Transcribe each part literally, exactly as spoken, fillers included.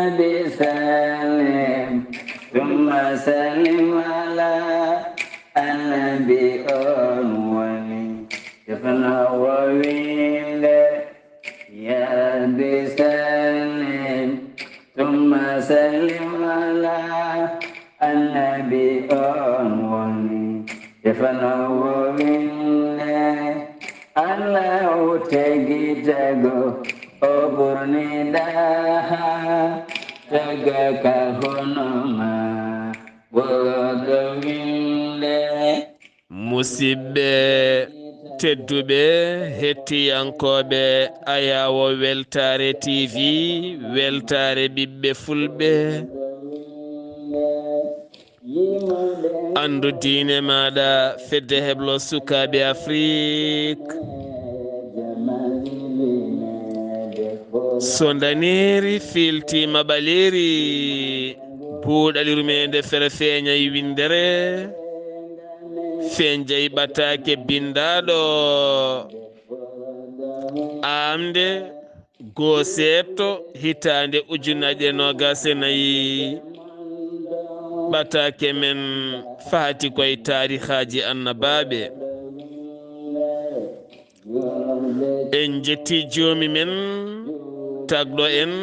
Nabi sallim, thumma sallim ala annabi on woni. Defno wo winde, ya Rabbi sallim, thumma sallim ala annabi on woni. Defno wo winde, Allahu tagi tago, o ɓurni ɗaha, taga ka hono ma, ɓurɗo winde. Musidɓe tedduɓe, hettiyankooɓe Ayaawo Weltaare T V, Weltaare ɓiɓɓe Fulɓe. Anndu diine maaɗa, fedde heblo sukaaɓe Afrik. So ndaneeri fiiltiima ɓaleeri, buuɗali rumeende fere feeñay winndere, feeñjay ɓataake binndaaɗo. Aamde, goo seeɗto hitaande ujunaaji e noogaas e nayi, ɓataake men fahati koye taarihaaji annabaaɓe. En njetti joomi men, tagɗo en,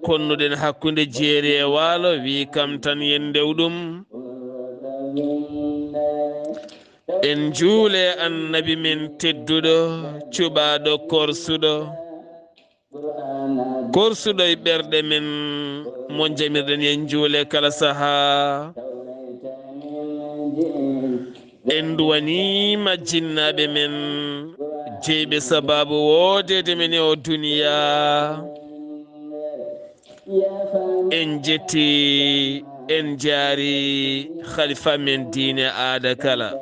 konnuɗen hakkunde jeeri e waalo, wi kam tan yen ndew ɗum. En njuule annabi men tedduɗo, cuɓaaɗo korsuɗo, korsuɗo e ɓerɗe men, mo jamirɗen en njuule kala sahaa. En duwaniima jinnaaɓe men, jeyɓe sabaabu woodeede men e o duniyaa. En njetti, en njaari khalifa men diine aada kala.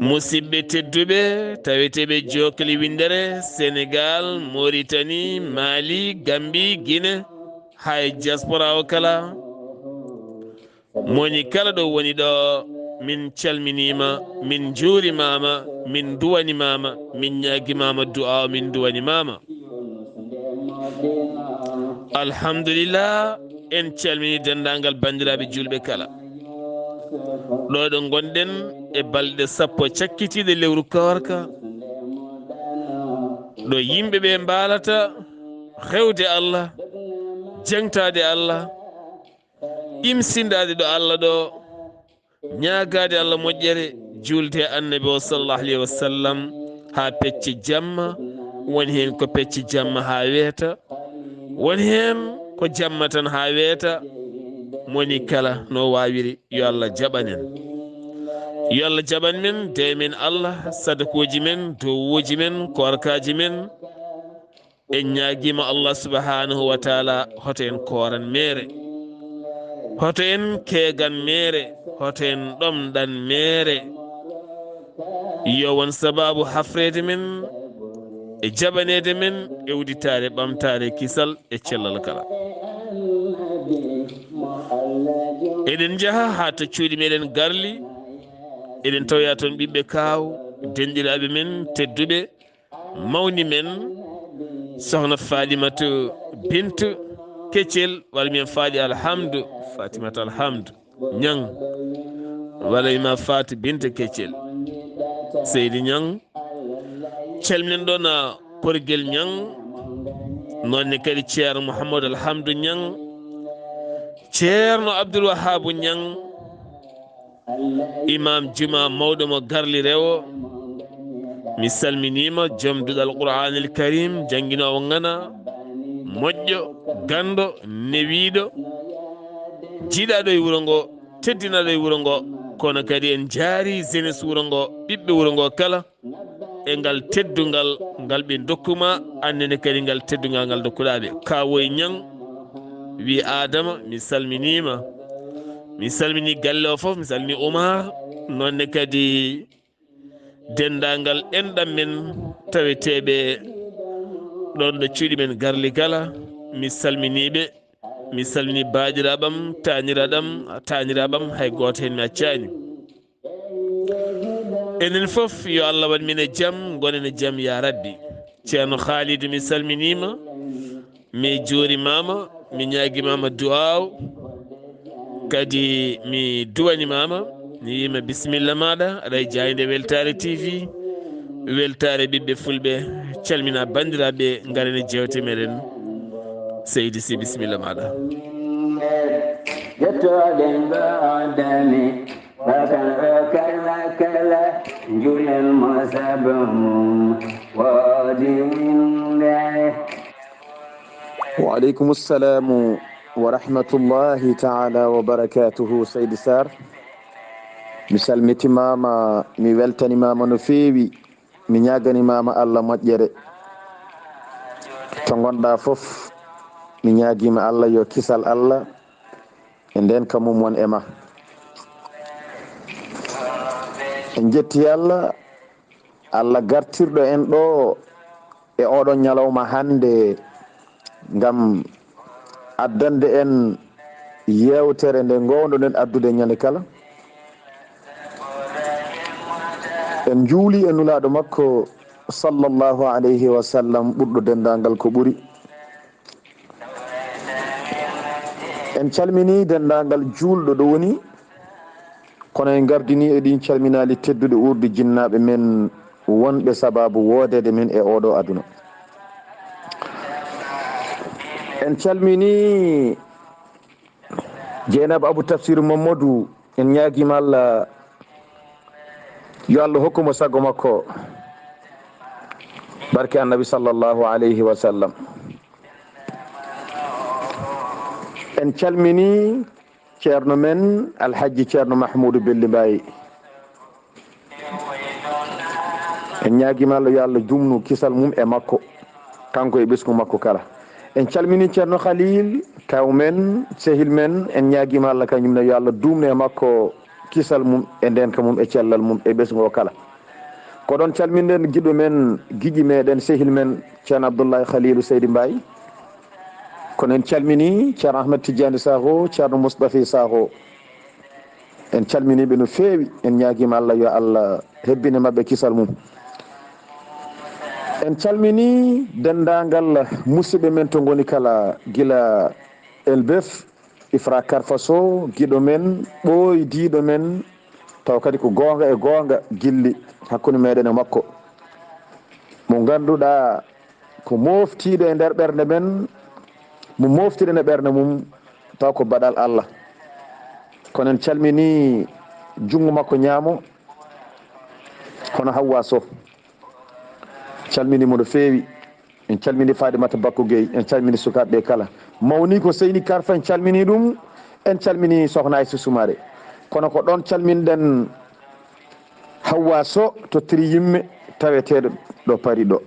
Musidɓe tedduɓe, taweteeɓe jookli winndere, Senegal, Mauritanie, Mali, Gambie, Guinée, hay diaspora o kala. Moni kala ɗo woni ɗo, min calminiima, min njuurimaama, min duwanimaama, min ñaagimaama du'aaw, min duwanimaama. Alhamdulillah, en calmini denndaangal banndiraaɓe juulɓe kala. Ɗo ɗo ngonɗen e balɗe sappo cakkitiiɗe lewru koorka, ɗo yimɓe ɓe mbaalata rewde Allah, jaŋtaade Allah, imsindaade ɗo Allah ɗo, ñaagaade Allah moƴƴere, juulde e Annabi o sallallahu alayhi wa sallam, haa pecce jamma, woni heen ko pecce jamma haa weeta, woni heen ko jamma tan haa weeta, moni kala no waawiri, yo Allah jaɓan en. Yo Allah jaɓan men, de men Allah, sadakuuji men, dowuuji men, koorkaaji men, En ñaagiima Allah subhanahu wa taala hoto en kooran meere, hoto en keegan meere, hoto en ɗomɗan meere. Yo won sabaabu hafreede men e jaɓaneede men e udditaare ɓamtaare kisal e cellal kala. Eɗen njaha haa to cuuɗi meɗen Garli, eɗen tawoya toon ɓiɓɓe kaaw, denɗiraaɓe men tedduɓe, mawni men, sohna Falimatu Bintu Keccel, walla mbiyen Faali Alhamdu, Fatimata Alhamdu Ñang, walla ima Faatu Bintu Keccel, Seydi Ñang, calminen ɗon a Korgel Ñang, noon ne kadi Ceerno Mouhamadou Alhamdu Ñang, Ceerno Abdoul Wahabu Ñang, Imam Juma mawɗo mo Garli Rewo, mi salminiima, joom duɗal Qur'aanil Karim, jannginoowo ŋana, moƴƴo, ganndo, newiiɗo, jiiɗaaɗo e wuro ngo, teddinaaɗo e wuro ngo, kono kadi en njaari jeunesse wuro ngo, ɓiɓɓe wuro ngo kala, e ngal teddungal ngal ɓe ndokkuma, annene kadi ngal teddungal ngal ndokkuɗaa ɓe. Kawoy Ñang wi Adama, mi salminiima. Mi salmini galle o fof, mi salmini Oumar, noonne kadi denndaangal enɗam men taweteeɓe ɗoon ɗo cuuɗi men Garli kala, mi salminiiɓe. Mi salmini baajiraaɓam, taaniraaɗam, taaniraaɓam, hay gooto heen mi accaani. Enen fof, yo Allah waɗ min e jam, ngonen e jam, ya Rabbi. Ceerno Khalidou, mi salminiima. Mi juurimaama, mi ñaagimaama du'aaw, kadi mi duwanimaama, mi wiima bisimilla maaɗa, aɗa e jaaynde Weltaare T V, weltaare ɓiɓɓe fulɓe, calmina banndiraaɓe, ngaren e jeewte meɗen. Seydi Sy, bisimilla maaɗa. Jettooɗen ngoodani, bakan o kala kala, njulen mo sabu mum woodi winnde. Wa aleykum salamu wa rahmatullahi taala wa barakatuhu, Seydi Sarr. Mi salmitimaama, mi weltanimaama no feewi, mi ñaaganimaama Allah moƴƴere. To ngonɗaa fof, mi ñaagiima Allah yo kisal Allah e ndeenka mum won e ma. En njetti Allah, Allah gartirɗo en ɗo e oɗo ñalawma hannde ngam addande en yeewtere nde ngoownoɗen addude ñande kala. En njuuli e Nulaaɗo makko, sallallahu alayhi wa sallam, ɓurɗo denndaangal ko ɓuri. En calminii denndaangal juulɗo ɗo woni, kono en ngardinii e ɗiin calminaali tedduɗe uurdi jinnaaɓe men wonɓe sabaabu woodeede men e ooɗo aduna. En calminii Jeynaba Abou Tafsir Mamadou, en ñaagiima Allah yo Allah hokku mo sago makko, barke Annabi sallallahu alayhi wa sallam. En calminii ceerno men Alhajji Ceerno Mahmoudou Belli Mbaye. En ñaagiima Allah yo Allah jumnu kisal mum e makko, kanko e ɓesngu makko kala. En calminii Ceerno Khalil, kaaw men, sehil men, en ñaagiima Allah kañum ne yo Allah duumnu e makko kisal mum e ndeenka mum e cellal mum e ɓesngu o kala. Ko ɗoon calminɗen giɗo men, giƴi meɗen, sehil men, Ceerno Abdoullahi Khalilou Seydi Mbaye. Kono en calminii Ceerno Ahmed Tidiane Sakho, Ceerno Moustapha Sakho. En calminii ɓe no feewi, en ñaagiima Allah yo Allah hebbine maɓɓe kisal mum. En calminii denndaangal musidɓe men to ngoni kala, gila Elbef, Ifra Karfa Sow, giɗo men, ɓooydiiɗo men, taw kadi ko goonga e goonga gilli hakkunde meɗen e makko. Mo ngannduɗaa ko mooftiiɗo e nder ɓernde men, mo mooftiɗen e ɓernde mum, taw ko baɗal Allah. Kono en calminii junngo makko ñaamo, hono Hawwa Sow. Calminii mo no feewi. En calminii Fadimata Bakko Gueye, en calminii sukaaɓe ɓe kala. Mawni ko Seyni Karfa, en calminii ɗum. En calminii Sokhna Aissata Soumaré. Kono ko ɗoon calminɗen Hawwa Sow to Triyimme, taweteeɗo ɗo Paris ɗo.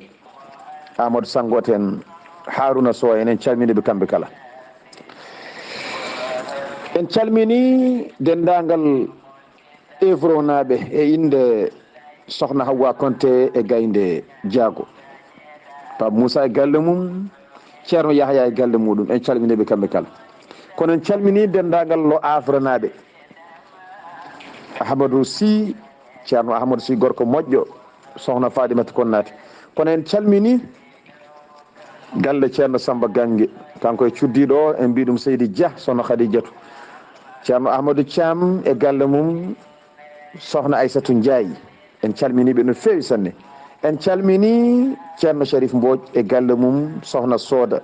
Amadou Sangote en, Haruna Sow en, en calminii ɓe kamɓe kala. En calminii denndaangal Evronaaɓe e innde Sokhna Hawwa Konte e Gaynde Jaago. Pape Moussa e galle mum, Ceerno Yahya e galle muɗum, en calminii ɓe kamɓe kala. Kono en calminii denndaangal Lo Havrenaaɓe. Ahmadou Sy, Ceerno Ahmadou Sy gorko moƴƴo, Sokhna Fadimata Konnaté. Kono en calminii galle Ceerno Samba Gange, kanko e cuddiiɗo o, en mbii ɗum Seydi Dia, Sokhna Khadijatou. Ceerno Ahmadou Thiam e galle mum, Sokhna Aissatou Ndiaye. En calminii ɓe no feewi sanne. En calminii Ceerno Sharif Mbodj e galle mum, Sokhna Soda.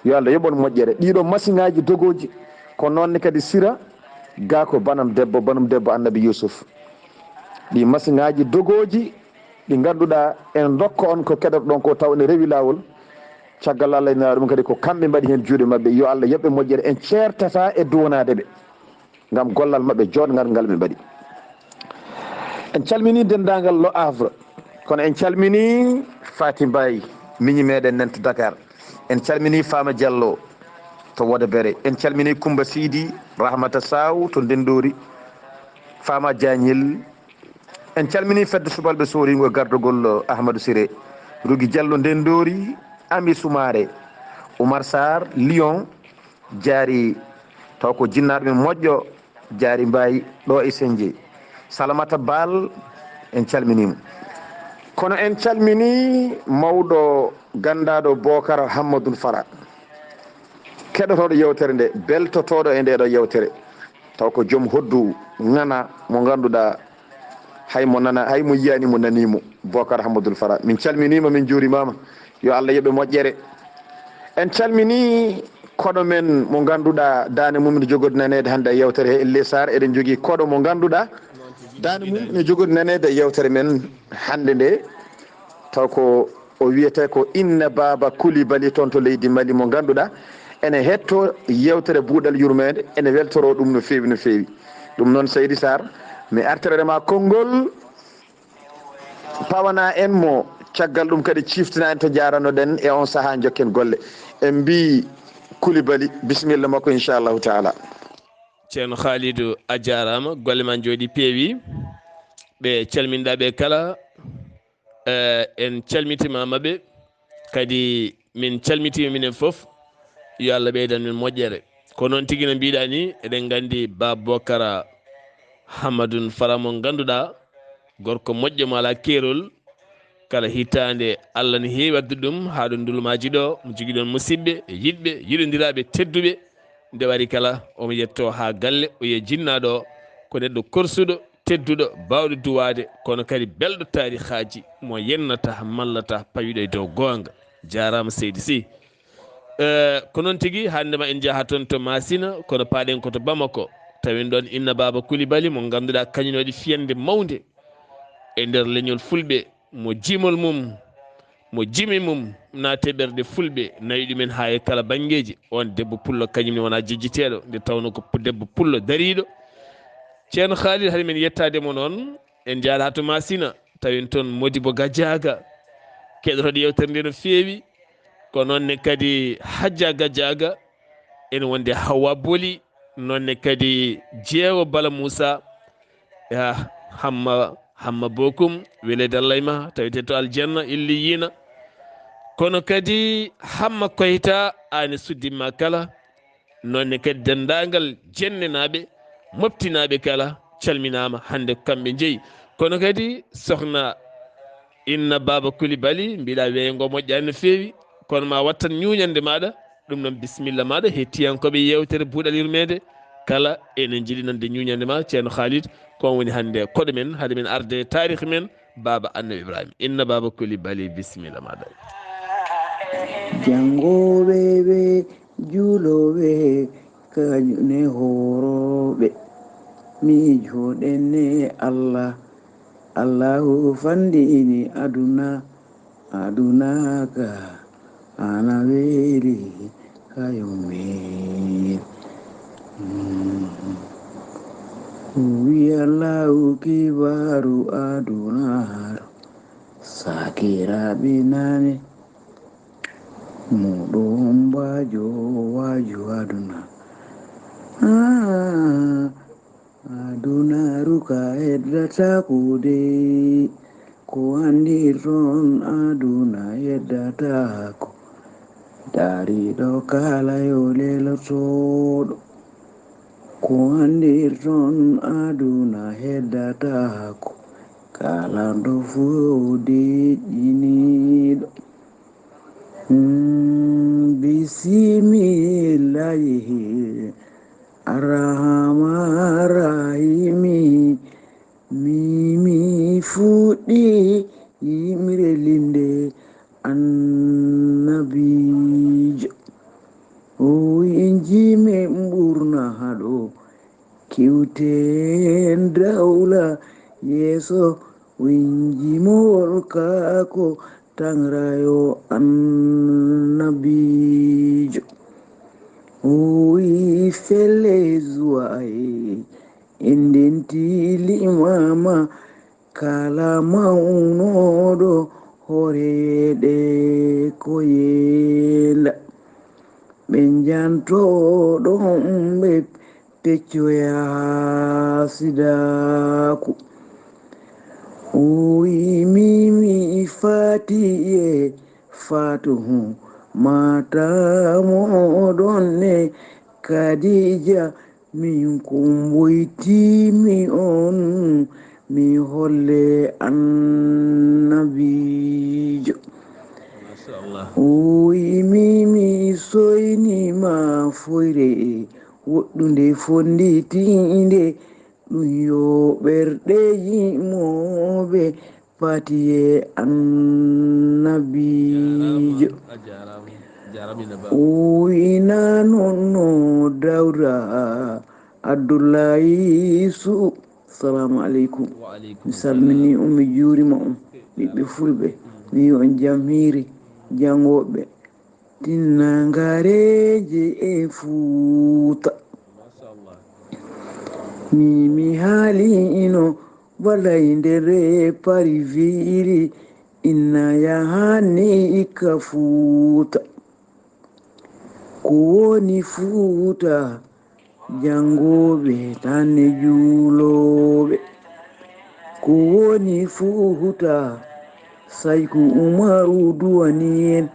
Yo Allah yoɓ on moƴƴere. Ɗiɗo masiŋaaji dogooji, ko noon ne kadi Sira, gaa ko banam debbo, banam debbo Annabi Yusuf. Ɗi masiŋaaji dogooji, ɗi ngannduɗaa en ndokka on ko keɗotoɗon ko taw ene rewi laawol. Caggal Allah ina ɗum kadi ko kamɓe mbaɗi heen juuɗe maɓɓe. Yo Allah yoɓ ɓe moƴƴere. En ceertata e duwanaade ɓe. Ngam gollal maɓɓe jooɗngal ngal ɓe mbaɗi. En calminii denndaangal Le Havre, kono en calminii Faty Mbaye, miñi meɗen nan to Dakar. En calminii Fama Diallo to Wodebere. En calminii Kumba Sidi, Rahmata Sow to Ndenndori, Fama Diagne Hill. En calminii fedde subalɓe sooriingo e gardagol Ahmadou Siré, Rougui Diallo Ndenndori, Ami Soumaré, Oumar Sarr, Lyon, jaari taw ko jinnaaɗo men moƴƴo, jaari Mbaye ɗo e Senje. Salamata Baal, en calminii mo. Kono en calminii mawɗo ganndaaɗo Bookara Hammadou Fara. keɗotooɗo yewtere nde, beltotooɗo e ndeɗo yewtere, taw ko joom hoddu ŋana mo ngannduɗaa hay mo nana, hay mo yiyani mo nani mo, Bocar Hammadoul Fara. Min calminima, min juurimama. Yo Allah yoɓe moƴƴere. En calmini koɗo men mo ngannduɗaa daane mum ne jogori naneede hannde e yewtere he, Ellie Sarr. Eɗen jogii koɗo mo ngannduɗaa daane mum ne jogori naneede e yewtere men hannde nde, taw ko o wiyetee ko Inna Baaba Coulibaly, toon to leydi Mali, mo ngannduɗaa ene hetto yewtere Buuɗal Yurmeende, ene weltoro ɗum no feewi, no feewi. Ɗum noon, Seydi Sarr, mi artirere ma konngol, pawana en mo, caggal ɗum kadi ciftina en to njaaranoɗen e on sahaa, njokken golle. En mbi Coulibaly, bisimilla makko, inchallahu taala. Ceerno Khalidou, a jaaraama, golle ma njooɗi peewi. Ɓe calminɗa ɓe kala, eh, en calmitima maɓɓe, kadi min calmitima minen fof. Yo Allah ɓeydan min moƴƴere. Ko noon tigi no mbiɗa ni, eɗen nganndi Ba Bokara Hammadun Fara mo ngannduɗaa, gorko moƴƴo mo alaa keerol. Kala hitaande, Allah ne heewi addude ɗum haa ɗo ndulmaaji ɗo, mo jogii ɗoon musidɓe, e yiɗɓe, yiɗondiraaɓe, tedduɓe. Nde wari kala, omo yetto haa galle, o yiya jinnaaɗo o, ko neɗɗo korsuɗo, tedduɗo, baawɗo duwaade, kono kadi belɗo taarihaaji, mo yennata, mallata, pawiɗo e dow goonga. Jaaraama, Seydi Sy. Eh, ko noon tigi, hannde ma en njaha toon to Masina, kono paaɗen ko to Bamako. Tawen ɗoon Inna Baaba Coulibaly, mo ngannduɗaa kañum waɗi fiyannde mawnde e nder leñol Fulɓe, mo jimol mum, mo jimi mum naati e ɓerɗe Fulɓe, nawi ɗumen haa e kala banngeeji. Oon debbo pullo kañum ne wonaa jejjiteeɗo, nde tawnoo ko pu-, debbo pullo dariiɗo. Ceerno Khalid, hari men yettaade mo noon, en njaha to Masina, tawen toon Modibo Gadiaga, keɗotooɗo yewtere nde no feewi, ko noon ne kadi Hajja Gadiaga, ene wonde Hawa Boli, noon ne kadi Jeewo Bala Moussa, ya Hamma, Hamma Bokum, weleede Allah e ma, tawete to aljanna, illiyina. Kono kadi Hamma Koyta, aani suddima kala, noon ne kadi denndaangal jennenaaɓe, moftinaaɓe kala, calminaama, hannde ko kamɓe njeyi. Kono kadi sohna Inna Baaba Coulibaly, mbiɗa weeyo ngo moƴƴaani no feewi, kono ma wattan ñuuñannde maaɗa, ɗum noon bisimilla maaɗa, hettiyankooɓe yewtere Buuɗal Yurmeende, kala ene njiɗi nande ñuuñannde ma, Ceerno Khalid, ko on woni hannde koɗo men, hade men arde e taarikh men, Baaba Annabi Ibrahima. Inna Baaba Coulibaly, bisimilla maaɗa. Janngo ɓe ɓe Julooɓe kañum e hoorooɓe, miijooɗen e Allah. Allahu fanndini aduna, aduna ka ana weeli ka yummir. Mm. Wi Allahu kibaaru adunaaru, sakiraaɓe nane. Muɗum waaju, waaju aduna. Ah, aduna ruka heddata kuude. Ko anndirton aduna heddata ko. Dariɗo kala yo lelotoɗo. Ko anndirton aduna heddata ko. Kala ɗo fof deƴƴiniɗo. Mm, bisimillahi arrahma arrahimi. Mimi fuɗɗi yimre linde annabiijo. O inji men ɓurna haɗo kiwten dawla yeeso. O inji mo wolka ko tanrayo annabiijo. O wi felle zuwa e indenti limama. Kala mawnooɗo horeede ko yeela, ɓe njantooɗo ɓe peccoya sidaaku. O wi mimi fati e fatuhu mata moɗon ne Kadija. Min kumboytiimi on, mi holle annabiijo. Machallah. O wiimi mi soyniima. ma foyre woɗɗunde fonnditiinde, ɗum yo ɓerɗe yimooɓe paati e annabiijo. Jaaraama, a jaaraama, jaaraama ina ba. Uyna noon no Dawda Abdullahi Su. Salamu aleykum. Wa aleykum salam. Mi salmini on, mi juurima on, ɓiɓɓe fulɓe. Mi wi on jam hiiri, janngooɓe. Tinnangareeje e Fuuta. Machallah. Mi, mi haali ino balay nder pari fiiri, inna yahanni ikka Fuuta. Ko woni Fuuta? Janngooɓe tan e juulooɓe. Ko woni Fuuta? Sayku Umaru duwani en.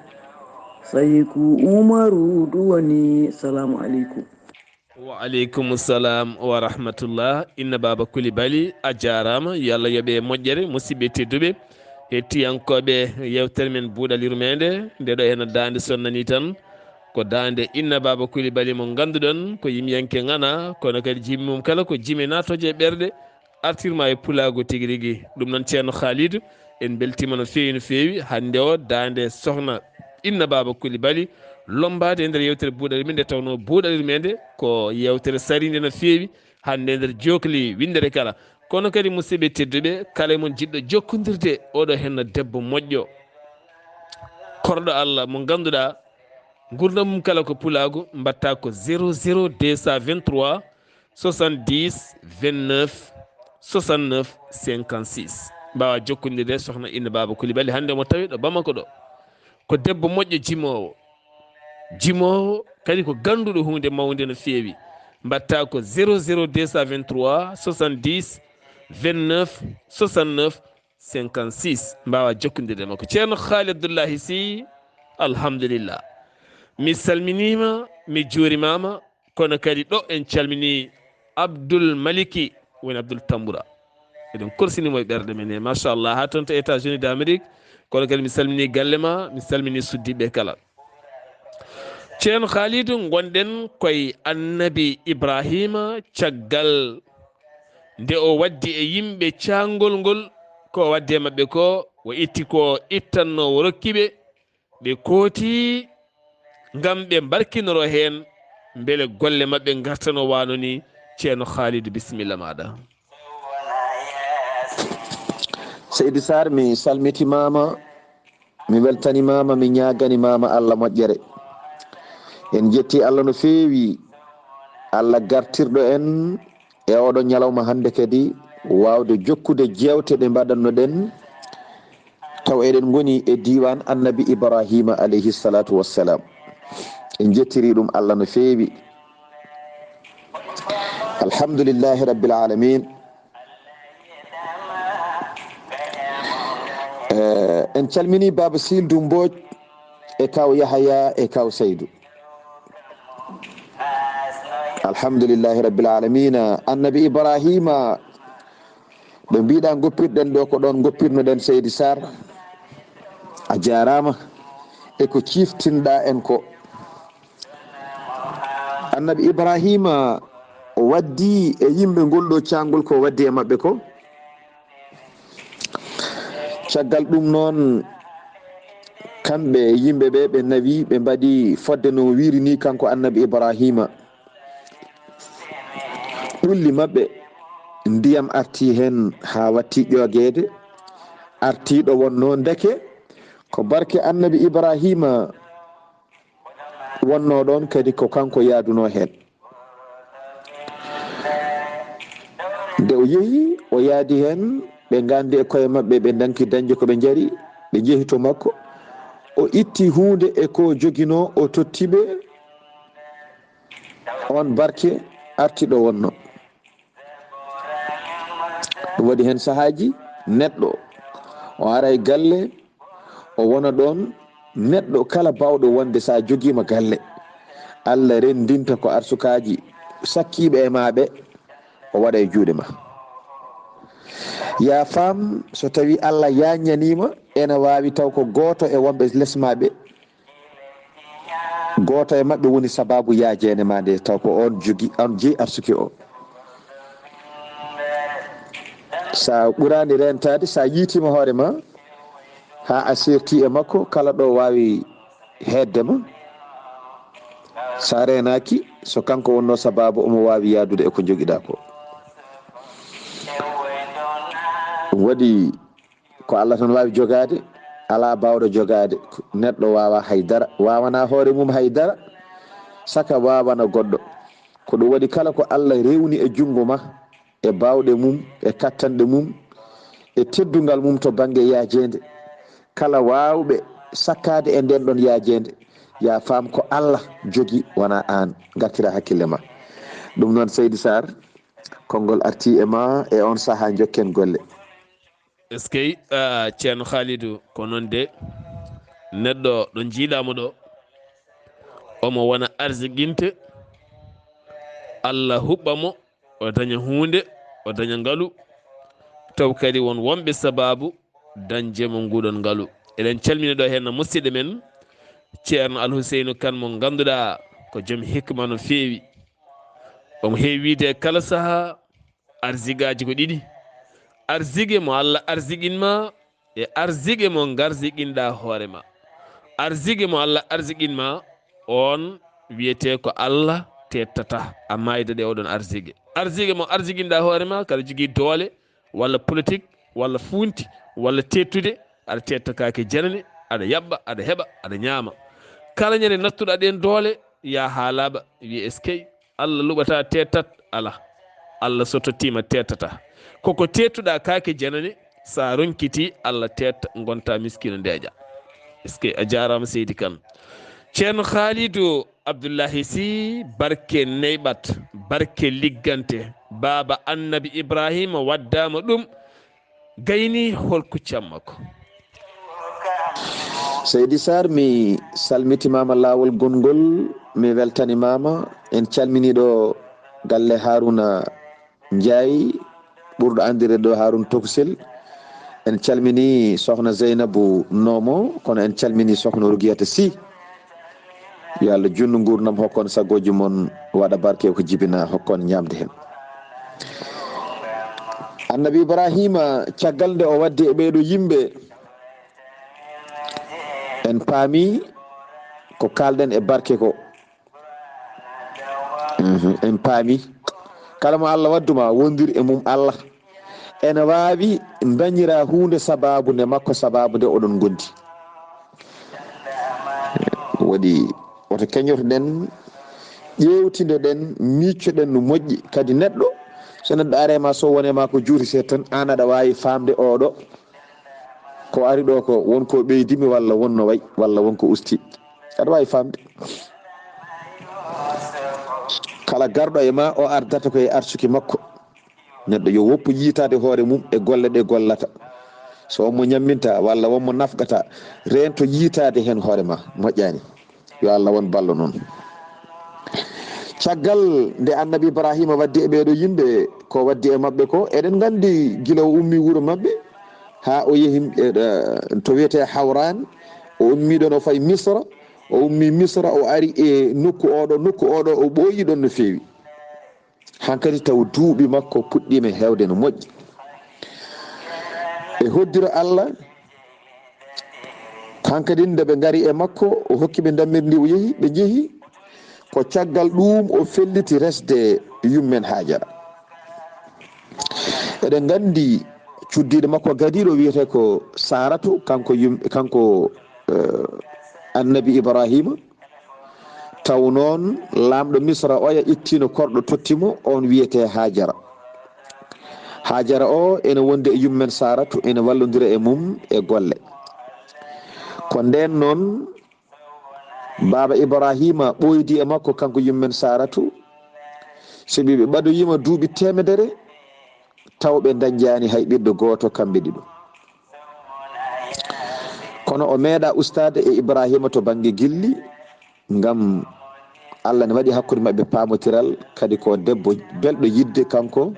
Sayku Umaru duwani. Salamu aleykum. Wa aleykum salam wa rahmatullah. Inna Baaba Kulibali, a jaaraama. Yo Allah yoɓe moƴƴere, musidɓe tedduɓe. Hettiyankooɓe yewtere men Buuɗal Yurmeende, nde ɗo ena daande sonnani tan. Ko daande Inna Baaba Kulibali mo ngannduɗon ko yimɓeyanke ŋana, kono kadi jimi mum kala ko jimi naatooje e ɓerɗe, artirma e pulaagu tigi rigi. Ɗum noon, Ceerno Khalidou, en mbeltiima no feewi, no feewi. Hannde o, daande sohna Inna Baaba Kulibali, lommbaade e nder yewtere Buuɗal Yurmeende, nde tawnoo Buuɗal Yurmeende ko yewtere sariinde no feewi, hannde e nder jookli winndere kala. Kono kadi, musidɓe tedduɓe, kala e mon jiɗɗo jokkondirde oɗo henna debbo moƴƴo, korɗo Allah mo ngannduɗaa, nguurndam mum kala ko pulaagu, mbaɗta ko zéro zéro deux cent vingt-trois soixante-dix vingt-neuf soixante-neuf cinquante-six. Mbaawa jokkondirde sohna Inna Baaba Kulibali, hannde mo tawi ɗo Bamako ɗo. Ko debbo moƴƴo jimoowo. Jimoowo kadi ko gannduɗo huunde mawnde no feewi. Mbaɗta ko zéro zéro deux cent vingt-trois soixante-dix vingt-neuf soixante-neuf cinquante-six. Mbaawa jokkondirde makko. Ceerno Khalid Abdullahi Sy, alhamdulillah. Mi salminiima, mi juurimaama, kono kadi ɗo en calmini Abdul Maliki, woni Abdul Tambura. Eɗen korsinimo e ɓerɗe men he, machallah, haa toon to États-Unis d'Amérique. Kono kadi mi salmini galle ma, mi salmini suddiɓe kala. Ceerno Khalidou, ngonɗen koye Annabi Ibrahima, caggal nde o waddi e yimɓe caangol ngol, ko o waddi e maɓɓe ko, o itti ko ittanno, o rokki ɓe, ɓe kooti ngam ɓe mbarkinoro heen, mbele golle maɓɓe ngartano wano ni. Ceerno Khalidou, bisimilla maɗa. Seydi Sarr, mi salmitimaama, mi weltanimaama, mi ñaaganimaama Allah moƴƴere. En jetti Allah no feewi, Allah gartirɗo en e oɗo ñalawma hannde kadi, waawde jokkude jeewte ɗe mbaɗannoɗen, taw eɗen ngoni e diiwaan Annabi Ibrahima alayhi salatu wassalam. En jettiri ɗum Allah no feewi. Alhamdulillahi rabbil alamin. Eh, en calmini Baba Sil Dumboj e Kaw Yahaya e Kaw Saydu. Alhamdulillahi rabbil alamina. Annabi Ibrahima, ɗo mbiɗa goppirɗen ɗo, ko ɗon goppirnoɗen Seydi Sarr. A jaaraama e ko ciftinɗa en ko. Annabi Ibrahima o waddi e yimɓe ngol ɗo caangol ko waddi e maɓɓe ko. Caggal ɗum noon, kamɓe yimɓe ɓe, ɓe nawi, ɓe mbaɗi fodde no wiiri ni kanko Annabi Ibrahima. Ɓulli maɓɓe, ndiyam arti heen haa watti ƴoogeede, arti ɗo wonnoo. Ndeke ko barke Annabi Ibrahima wonnoo ɗoon, kadi ko kanko yaadunoo heen. Nde o yehi, o yaadi heen, ɓe nganndi e koye maɓɓe, ɓe ndanki dañde ko ɓe njari, ɓe njehi to makko. O itti huunde e ko joginoo, o totti ɓe. Oon barke arti ɗo wonnoo. Ɗum waɗi heen sahaaji, neɗɗo o ara e galle, o wona ɗoon neɗɗo kala baawɗo wonde, so a jogiima galle, Allah renndinta ko arsukaaji sakkiiɓe e maa ɓe, o waɗa e juuɗe ma. Yaa faam, so tawii Allah yaaññaniima, ena waawi taw ko gooto e wonɓe les maa ɓe, Gooto e maɓɓe woni sabaabu yaajeende ma nde, taw ko on jogi, on jeyi arsuki o. Sa ɓuraani rentaade, sa yiitiima hoore ma, haa a seerti e makko, kala ɗo waawi heedde ma. Sa reenaaki, so kanko wonno sabaabu, omo waawi yaadude e ko jogiɗa ko. Ɗum waɗi ko Allah tan waawi jogaade, alaa baawɗo jogaade. Neɗɗo waawa hay dara, waawana hoore mum hay dara, saka waawana goɗɗo. Ko ɗum waɗi kala ko Allah rewni e junngo ma, e baawɗe mum, e kattanɗe mum, e teddungal mum to bannge yaajeende, kala waawɓe sakkaade e ndeen ɗoon yaajeende, ya faam ko Allah jogi, wona aan. Ngartira hakkille ma. Ɗum noon, Seydi Sarr, konngol arti e ma e on sahaa, njokken golle. Eskey, ah, Ceerno Khalidou, ko noon de, neɗɗo ɗo njiiɗaa mo ɗo, omo wona arsiqinte, Allah huɓɓa mo, o daña huunde, o daña ngalu, taw kadi won wonɓe sabaabu dañde mo nguɗon ngalu. Eɗen calmina ɗo heen musidɗo men, Ceerno Alhuseynu Kan, mo ngannduɗaa ko joom hikma no feewi. Omo heewi wiyde e kala sahaa, arsigaaji ko ɗiɗi. Arsige mo Allah arsiqin ma, e arsige mo ngarsiqinɗaa hoore ma. Arsige mo Allah arsiqin ma, on wiyetee ko Allah teettata, a maayda ɗe oɗon arsige. Arsige mo arsiqinɗaa hoore ma, kaɗa jogii doole, walla politik, walla fuunti, walla teettude, aɗa teetta kaake janane, aɗa yaɓɓa, aɗa heɓa, aɗa ñaama. Kala ñande nattuɗaa ɗeen doole, yaa haa laaɓa, wiye eskey. Allah luɓata teettat, alaa. Allah so tottiima teettata. Koko teettuɗaa kaake janane, sa ronkiti Allah teetta, ngonta miskiino ndeeƴa. Eskey, a jaaraama Seydi Kan. Ceerno Khalidou Abdullahi Sy, barke neyɓat, barke liggante. Baaba Annabi Ibrahima waddaama ɗum, gayni hol kuccam makko. Seydi Sarr, mi salmitimaama laawol gonngol, mi weltanimaama. En calminii ɗo galle Haruna Njaay, ɓurɗo anndirde ɗo Haruna Tokusel. En calminii Sohna Zeynabu Nomo, kono en calminii Sohna Rugiyata Sy. Yo Allah juutnu nguurndam, hokkon sagooji mon waɗa barke, ko jibina hokkon ñaamde heen. Annabi Ibrahima, caggal nde o waddi e ɓeeɗo yimɓe, en paami ko kaalɗen e barke ko. Mhm, en paami. Kala mo Allah wadduma, wondir e mum Allah. Ene waawi dañira huunde sabaabu nde makko, sabaabu nde oɗon ngondi. Waɗi woto keñotoɗen, ƴeewtidoɗen, miiccoɗen no moƴƴi. Kadi neɗɗo, so neɗɗo are ma, so wone ma ko juuti seeɗa tan, aan aɗa waawi faamde oɗo ko ari ɗo ko won ko ɓeydimi, walla won no wayi, walla won ko usti. Aɗa waawi faamde. Kala garɗo e ma, o ardata ko e arsuki makko. Neɗɗo yo woppu yiitaade hoore mum e golle ɗe gollata. So on mo ñamminta walla on mo nafqata, reento yiitaade heen hoore ma, moƴƴaani. Yo Allah won ballo noon. Caggal nde Annabi Ibrahima waddi e ɓeeɗo yimɓe, ko waddi e maɓɓe ko, eɗen nganndi gila o ummi wuro maɓɓe haa o yehi, eh, to wiyetee Hawran, o ummi ɗoon o fayi Misra, o ummi Misra, o ari e nokku oɗo, nokku oɗo, o ɓooyi ɗoon no feewi. Hankadi taw duuɓi makko puɗɗiima heewde no moƴƴi. E hoddiro Allah, hankadi nde ɓe ngari e makko, o hokki ɓe ndammirdi, o yehi, ɓe njehi. Ko caggal ɗuum o felliti resde yummen Haajara. Eɗen nganndi cuddiiɗo makko gadiiɗo wiyetee ko Saaratu, kanko yum-, kanko, eh, Annabi Ibrahima. Taw noon, laamɗo Misra oya ittiino korɗo totti mo, oon wiyetee Haajara. Haajara o ene wondi e yummen Saaratu, ene wallondira e mum e golle. Ko ndeen noon, baaba Ibrahima ɓooydi e makko, kanko yummen Saaratu, sabi ɓe ɓadoyiima duuɓi teemedere, taw ɓe ndañjaani hay ɓiɗɗo gooto kamɓe ɗiɗo. Kono o meeɗa ustaade e Ibrahima to bannge gilli, ngam Allah ne waɗi hakkunde maɓɓe paamotiral, kadi ko debbo belɗo yiɗde kanko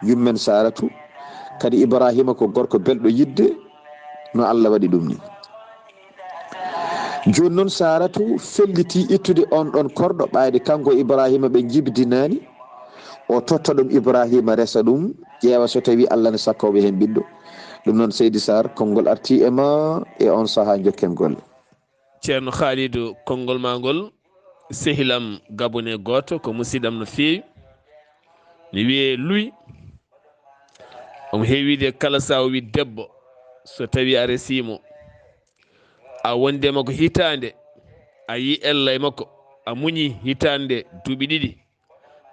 yummen Saaratu, kadi Ibrahima ko gorko belɗo yiɗde, no Allah waɗi ɗum ni. Jooni noon Saaratu felliti ittude on ɗon korɗo, ɓayde kanko Ibraahiima ɓe njibdinaani. O totta ɗum Ibraahiima resa ɗum, ƴeewa so tawii Allah ne sakkooɓe heen ɓiɗɗo. Ɗum noon Seydi Saar, konngol artii e ma e on sahaa njokken golle. Ceerno Khaalidu, konngol maa ngol, sehilam gabonais gooto, ko musidɗam no feewi. Ne wiyee Luy. Omo heewi wiide kala sahaa o wii debbo, so tawii a resii mo, a wondi e makko hitaande, a yii ella e makko, a muñi hitaande, duuɓi ɗiɗi,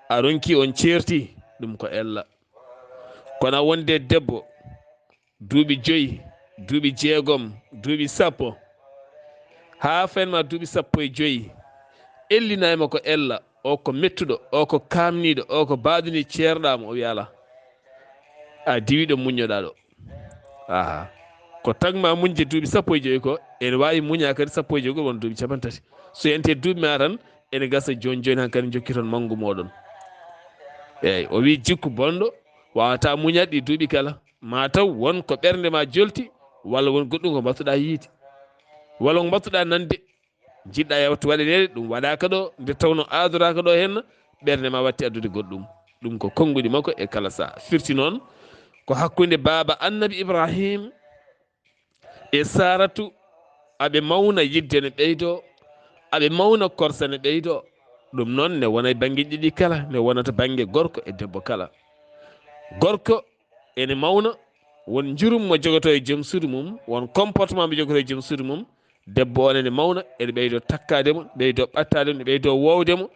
a ronki on ceerti, ɗum ko ella. Kono a wondi e debbo, duuɓi joyi, duuɓi jeegom, duuɓi sappo, haa fayna ma duuɓi sappo e joyi, ellina e makko ella, o ko mettuɗo, o ko kaamniiɗo, o ko baaɗo ni ceerɗaa mo, o wiya alaa. A diwiiɗo muññoɗaa ɗo. Aha. Ko tagma muñde duuɓi sappo e joyi ko, ene waawi muñaa kadi sappo e joyi ko won duuɓi capanɗe tati. So yante duuɓi ma tan, ene gasa jooni jooni hankadi jokki toon manngu mooɗon. Eeyi, o wii jikku bonɗo waawataa muñaade ɗi duuɓi kala. Ma taw won ko ɓernde ma jolti, walla won goɗɗum ko mbattuɗaa yiide, walla ko mbattuɗaa nande, njiɗɗaa yawtu waɗaneede, ɗum waɗaaka ɗo, nde tawnoo aadoraaka ɗo heen, ɓernde ma watti addude goɗɗum. Ɗum ko konnguɗi makko e kala sahaa. Firti noon, ko hakkunde baaba Annabi Ibrahim e Saaratu, aɓe mawna yidde ne ɓeydoo, aɓe mawna korsa ne ɓeydoo. Ɗum noon ne wona e bannge ɗiɗi kala, ne wonata bannge gorko e debbo kala. Gorko ene mawna, won njurum mo jogotoo e joom suudu mum, won comportement mo jogotoo e joom suudu mum. Debbo on ene mawna, ene ɓeydoo takkaade mo, ɓeydoo ɓattaade mo, ɓeydoo woowde mo,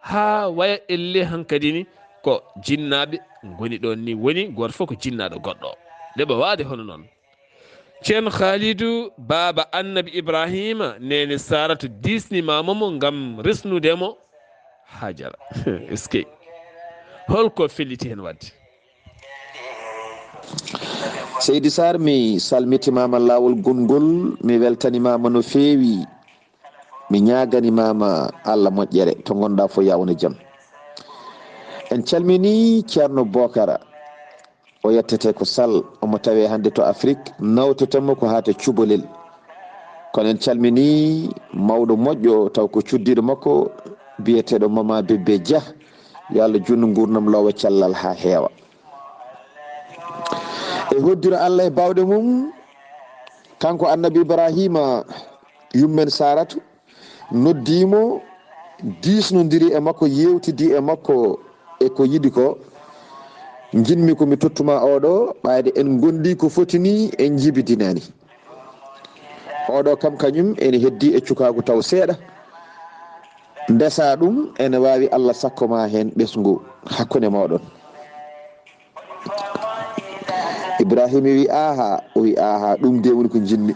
haa waya elle hankadi ni ko jinnaaɓe ngoni ɗoon ni. Woni gooto fof ko jinnaaɗo goɗɗo. Nde ɓe waade hono noon. Ceerno Khaalidu, baaba Annabi Ibraahiima, neene Saaratu diisnimaama mo ngam resnude mo Haajara. Eskey. Hol ko felliti heen waɗde? Seydi Saar, mi salmitimaama laawol gonngol, mi weltanimaama no feewi, mi ñaaganimaama Allah moƴƴere, to ngonɗaa fof yaa won e jam. En calminii Ceerno Bookara, o yettete ko Sal, omo tawee hannde to Afrik, nawteten mo ko haa to Cubalel. Kono en calminii mawɗo moƴƴo, taw ko cuddiiɗo makko, biyeteeɗo Mama Bébé Dia, yo Allah juutnu nguurndam loowa cellal haa heewa. E hoddiro Allah e baawɗe mum, kanko Annabi Ibraahiima, yummen Saaratu, noddii mo, diisnondiri e makko, yeewtidi e makko e ko yiɗi ko. Njiɗmi ko mi tottuma oɗo, ɓayde en ngondi ko foti ni, en njibidinaani. Oɗo kam kañum ene heddi e cukaagu taw seeɗa. Ndesa ɗum ene waawi Allah sakko ma heen ɓesngu hakkunde mooɗon. Ibrahima wi, "Aha." O wi, "Aha, ɗum de woni ko njiɗmi.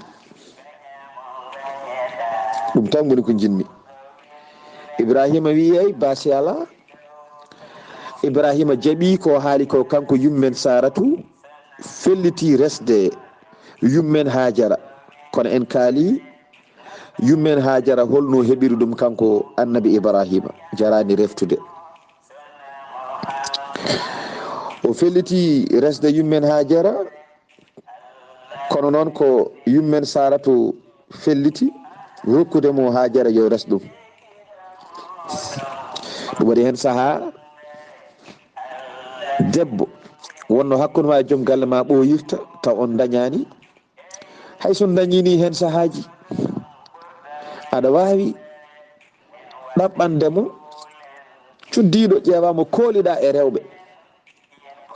Ɗum tan woni ko njiɗmi." Ibrahima wi, "Eyi, baasi alaa." Ibrahima jaɓi ko haali ko, kanko yummen Saaratu felliti resde yummen Haajara. Kono en kaali yummen Haajara holno heɓiri ɗum kanko Annabi Ibrahima. Jaraani reftude. O felliti resde yummen Haajara, kono noon ko yummen Saaratu felliti rokkude mo Haajara yo res ɗum. Ɗum waɗi heen sahaa debbo wonno hakkunde ma e joom galle ma ɓooyirta taw on ndañaani. Hay so on ndañiini heen sahaaji, aɗa waawi ɗaɓɓande mo cuddiiɗo, ƴeewa mo kooliɗaa e rewɓe.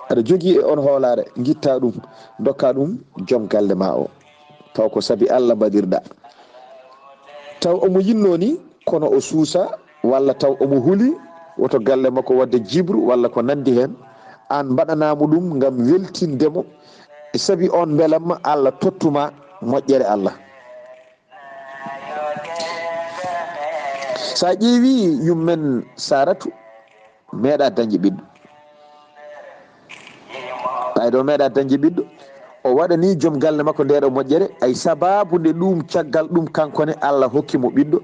Aɗa jogii e on hoolaare, ngitta ɗum, ndokka ɗum joom galle ma o. Taw ko sabi Allah mbaɗirɗa. Taw omo yinnoo ni, kono o suusa, walla taw omo huli, woto galle makko waɗde jibru, walla ko nanndi heen. Aan mbaɗanaa mo ɗum ngam weltinde mo, e sabi on mbelamma Allah tottuma moƴƴere Allah. So a ƴeewi yummen Saaratu, meeɗa dañde ɓiɗɗo. Ɓayde o meeɗa dañde ɓiɗɗo, o waɗani joom galle makko ndeeɗo moƴƴere, ay sababu nde ɗum, caggal ɗum kanko ne Allah hokki mo ɓiɗɗo.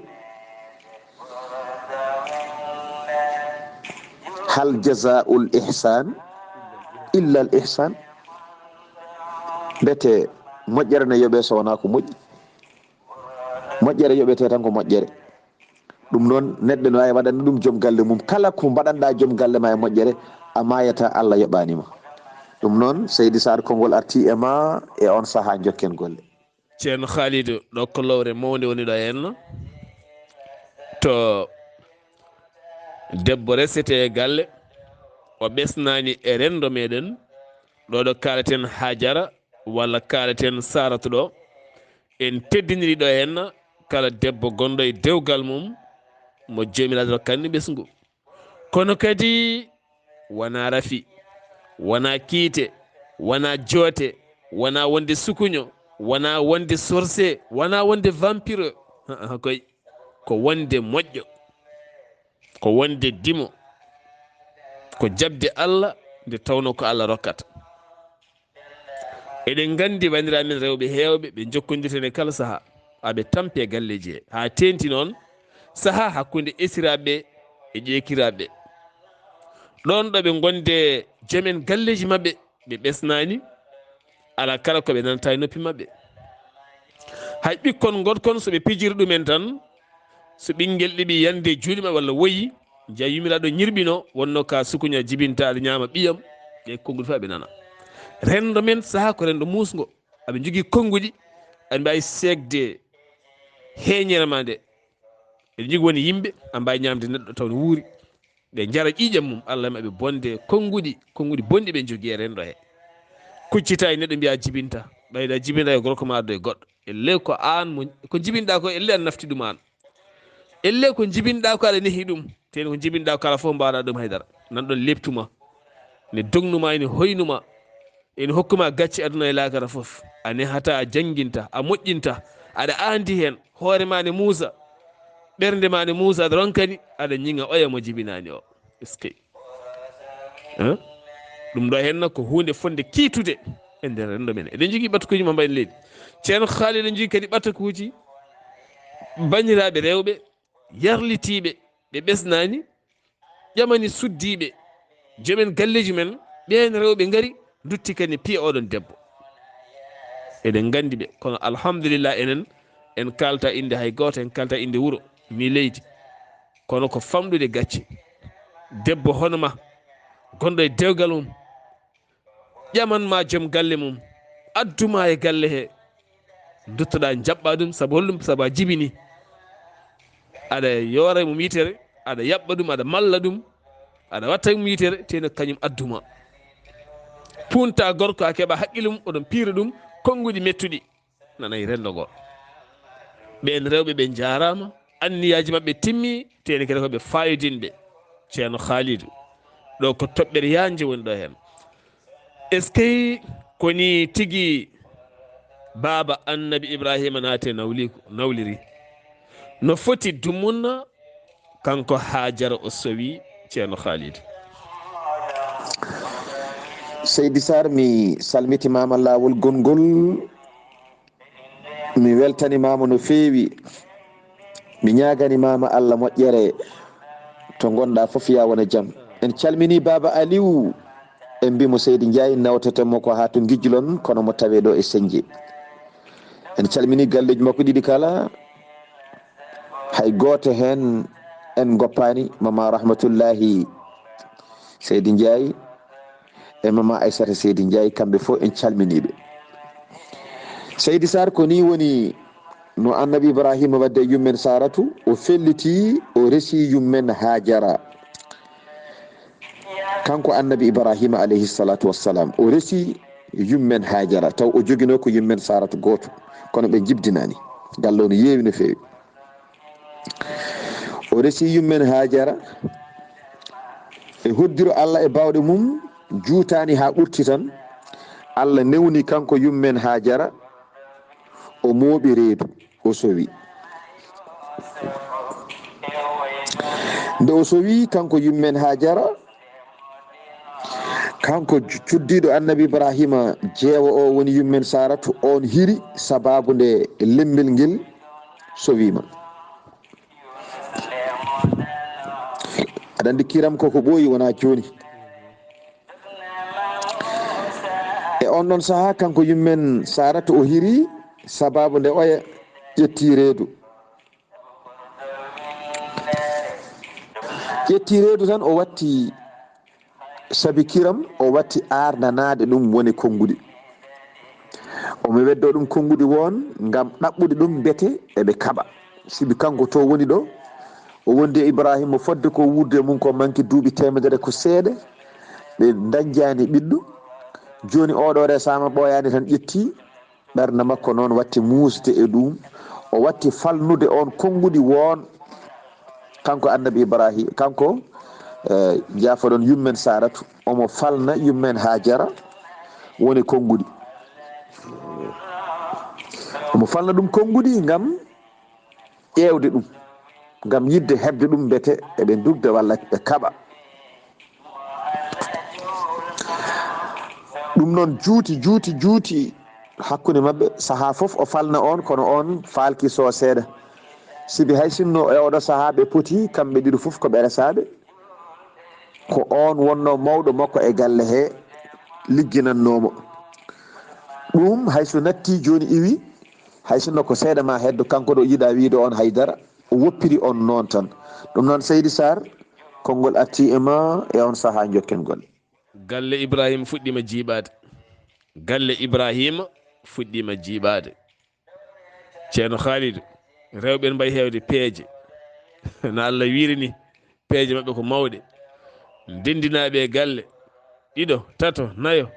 Hal jazaa'ul ihsan illa al ihsan? Mbete moƴƴere ne yoɓe so wonaa ko moƴƴi? Moƴƴere yoɓete tan ko moƴƴere. Ɗum noon, neɗɗo no waawi waɗande ɗum joom galle mum. Kala ko mbaɗanɗaa joom galle ma e moƴƴere, a maayata, Allah yoɓaani ma. Ɗum noon, Seydi Saar, konngol artii e ma e oon sahaa, njokken golle. Ceerno Khalidou, ɗo ko lowre mawnde woni ɗo henna. To debbo resete e galle, o ɓesnaani e renndo meɗen, ɗo ɗo kaalaten Hajara, walla kaalaten Saratu ɗo, en teddiniri ɗo henna, kala debbo gonɗo e dewgal mum, mo Joomiraaɗo rokkanni ɓesngu. Kono kadi wonaa rafi, wonaa kiite, wonaa joote, wonaa wonde sukuño, wonaa wonde sorcier, wonaa wonde vampire. Haa, koy, ko wonde moƴƴo, ko wonde dimo, ko jaɓde Allah nde tawnoo ko Allah rokkata. Eɗen nganndi banndiraaɓe men rewɓe heewɓe, ɓe njokkondirten e kala sahaa, aɓe tampi e galleeji he, haa teeŋti noon sahaa hakkunde esiraaɓe e ƴeekiraaɓe. Ɗoon ɗo ɓe ngonde joomen galleeji maɓɓe, ɓe ɓesnaani, alaa kala ko ɓe nanata e noppi maɓɓe. Hay ɓikkon ngoɗkon, so ɓe pijiri ɗumen tan, so ɓinngel ɗiɓi yande e juuɗe maɓɓe walla woyi, njiya yummiraɗo ñirɓino, wonno ka sukuña jibinta, aɗa ñaama ɓiyam, ɓe konnguɗi fof aɓe nana. Renndo men sahaa ko renndo muusngo, aɓe njogii konnguɗi, aɓe mbaawi seekde heeñere ma nde. Eɓe njogii woni yimɓe, aɓe mbaawi ñaamde neɗɗo taw no wuuri. Ɓe njara ƴiiƴam mum, Allah maɓɓe bonde konnguɗi, konnguɗi bonɗi ɓe njogii e renndo he. Kuccita e neɗɗo mbiya jibinta, ɓayda jibinta e gorko ma addo e goɗɗo. Elle ko aan mo, ko jibinɗa ko, elle an nafti ɗum aan. Elle ko jibinɗa ko aɗa nehi ɗum, teno ko jibinɗa ko kala fof mbaɗa ɗum haydara. Nan ɗon leptuma, ne dognuma, ene hoynuma, ene hokkuma gacce aduna e laakara fof. A nehata, a jannginta, a moƴƴinta, aɗa aandi heen. Hoore ma ne muusa, ɓernde ma ne muusa, aɗa ronkani, aɗa ñiŋa oya mo jibinaani o. Eskey. Hein? Ɗum ɗo henna ko huunde fonde kiitude e nder renndo men. Eɗen njogii ɓatakuuji mo mbayno leydi. Ceerno Khalil, eɗen njogii kadi ɓatakuuji banndiraaɓe rewɓe yarlitiiɓe, ɓe ɓesnaani, ƴamani suddiiɓe, joomen galleeji men, ɓeen rewɓe ngari, ndutti kadi ne piya oɗon debbo. Eɗen nganndi ɓe, kono alhamdulillah, enen en kaalta innde hay gooto, en kaalta innde wuro, ni leydi. Kono ko famɗude gacce. Debbo hono ma, gonɗo e dewgal mum, ƴaman ma joom galle mum, addu ma e galle he, duttoɗa jaɓɓa ɗum, sabu holɗum? Sabu a jibini. Aɗa yoora e mum yitere, aɗa yaɓɓa ɗum, aɗa malla ɗum, aɗa watta e mum yitere, teno kañum addu ma. Punta gorko, a keɓa haqqille mum, oɗon piira ɗum, konnguɗi mettuɗi. Nanay renndo ngo. Ɓeen rewɓe ɓe njaaraama, anniyaaji maɓɓe timmi, teni kadi ko ɓe faayodinɓe. Ceerno Khalidou, ɗo ko toɓɓere yaajnde woni ɗo heen. Est-ce que ko ni tigi baaba Annabi Ibrahima naati e nawliiko, nawliri? No foti dumunna kanko Haajara o sowi, Ceerno Khalidou? Seydi Sarr, mi salmitimaama laawol gonngol. Mi weltanimaama no feewi. Mi ñaaganimaama Allah moƴƴere. To ngonɗa fof, yaa wona jam. En calmini Baaba Aliw. En mbii mo Seydi Njaay, nawteten mo ko haa to Ngijlon, kono mo tawee ɗo e Senje. En calmini galleeji makko ɗiɗi kala. Hay gooto heen en ngoppaani, Mama Rahmatullahi Seydi Njaay e Mama Aysata Seydi Njaay, kamɓe fof en calminiiɓe. Seydi Sarr, ko nii woni no Annabi Ibrahima waɗde e yummen Saaratu, o felliti, o resi yummen Haajara. Kanko Annabi Ibrahima alayhi salaatu wassalaam, o resi yummen Haajara, taw o joginoo ko yummen Saaratu gooto, kono ɓe njibdinaani. Galle o no yeewi no feewi. O resi yummen Haajara e hoddiro Allah e baawɗe mum, juutaani haa ɓurti tan. Allah newni kanko yummen Haajara, o mooɓi reedu, o sowi. Nde o sowi kanko yummen Haajara, kanko cuddiiɗo Annabi Ibrahima jeewo o, woni yummen Saaratu, on hiri sababu nde lembel ngel sowiima. Aɗa anndi kiram ko ko ɓooyi, wonaa jooni. E on ɗon sahaa, kanko yummen Saaratu o hiri sababu nde oya ƴetti reedu. Ƴetti reedu tan, o watti, sabi kiram, o watti aardanaade ɗum woni konnguɗi. Omo weddoo ɗum konnguɗi won ngam ɗaɓɓude ɗum mbete eɓe kaɓa. Sibi kanko to woni ɗo, o wondi e Ibrahima fodde ko wuurde mum ko manki duuɓi teemedere ko seeɗa, ɓe ndañjaani ɓiɗɗo. Jooni oɗo resaama ɓooyaani tan ƴetti, ɓernde makko noon watti muusde e ɗum. O watti falnude on konnguɗi won kanko annabi Ibrahima, kanko, eh, jaafoɗon yummen Saratu, omo falna yummen Hajara woni konnguɗi. Omo falna ɗum konnguɗi ngam ƴeewde ɗum, ngam yiɗde heɓde ɗum mbete eɓe ndugda walla ɓe kaɓa. Ɗum noon juuti, juuti, juuti hakkunde maɓɓe. Sahaa fof o falna on, kono on faalki so seeɗa. Sibi hay sinno e oɗo sahaa ɓe poti, kamɓe ɗiɗo fof ko ɓe resaaɓe. Ko on wonno mawɗo makko e galle he, ligginannoo mo. Ɗum hay so natti jooni iwi, hay sinno ko seeɗa ma heddo, kanko ɗo yiɗa wiide on haydara, o woppiri on noon tan. Ɗum noon Seydi Sarr, konngol arti e ma e on sahaa jokken golle. Galle Ibrahima fuɗɗiima jiiɓaade. Galle Ibrahima fuɗɗiima jiiɓaade. Ceerno Khalidou, rewɓe ene mbayi heewde peeje. No Allah wiiri ni, peeje maɓɓe ko mawɗe. Ndenndinaaɓe e galle, ɗiɗo, tato, nayo.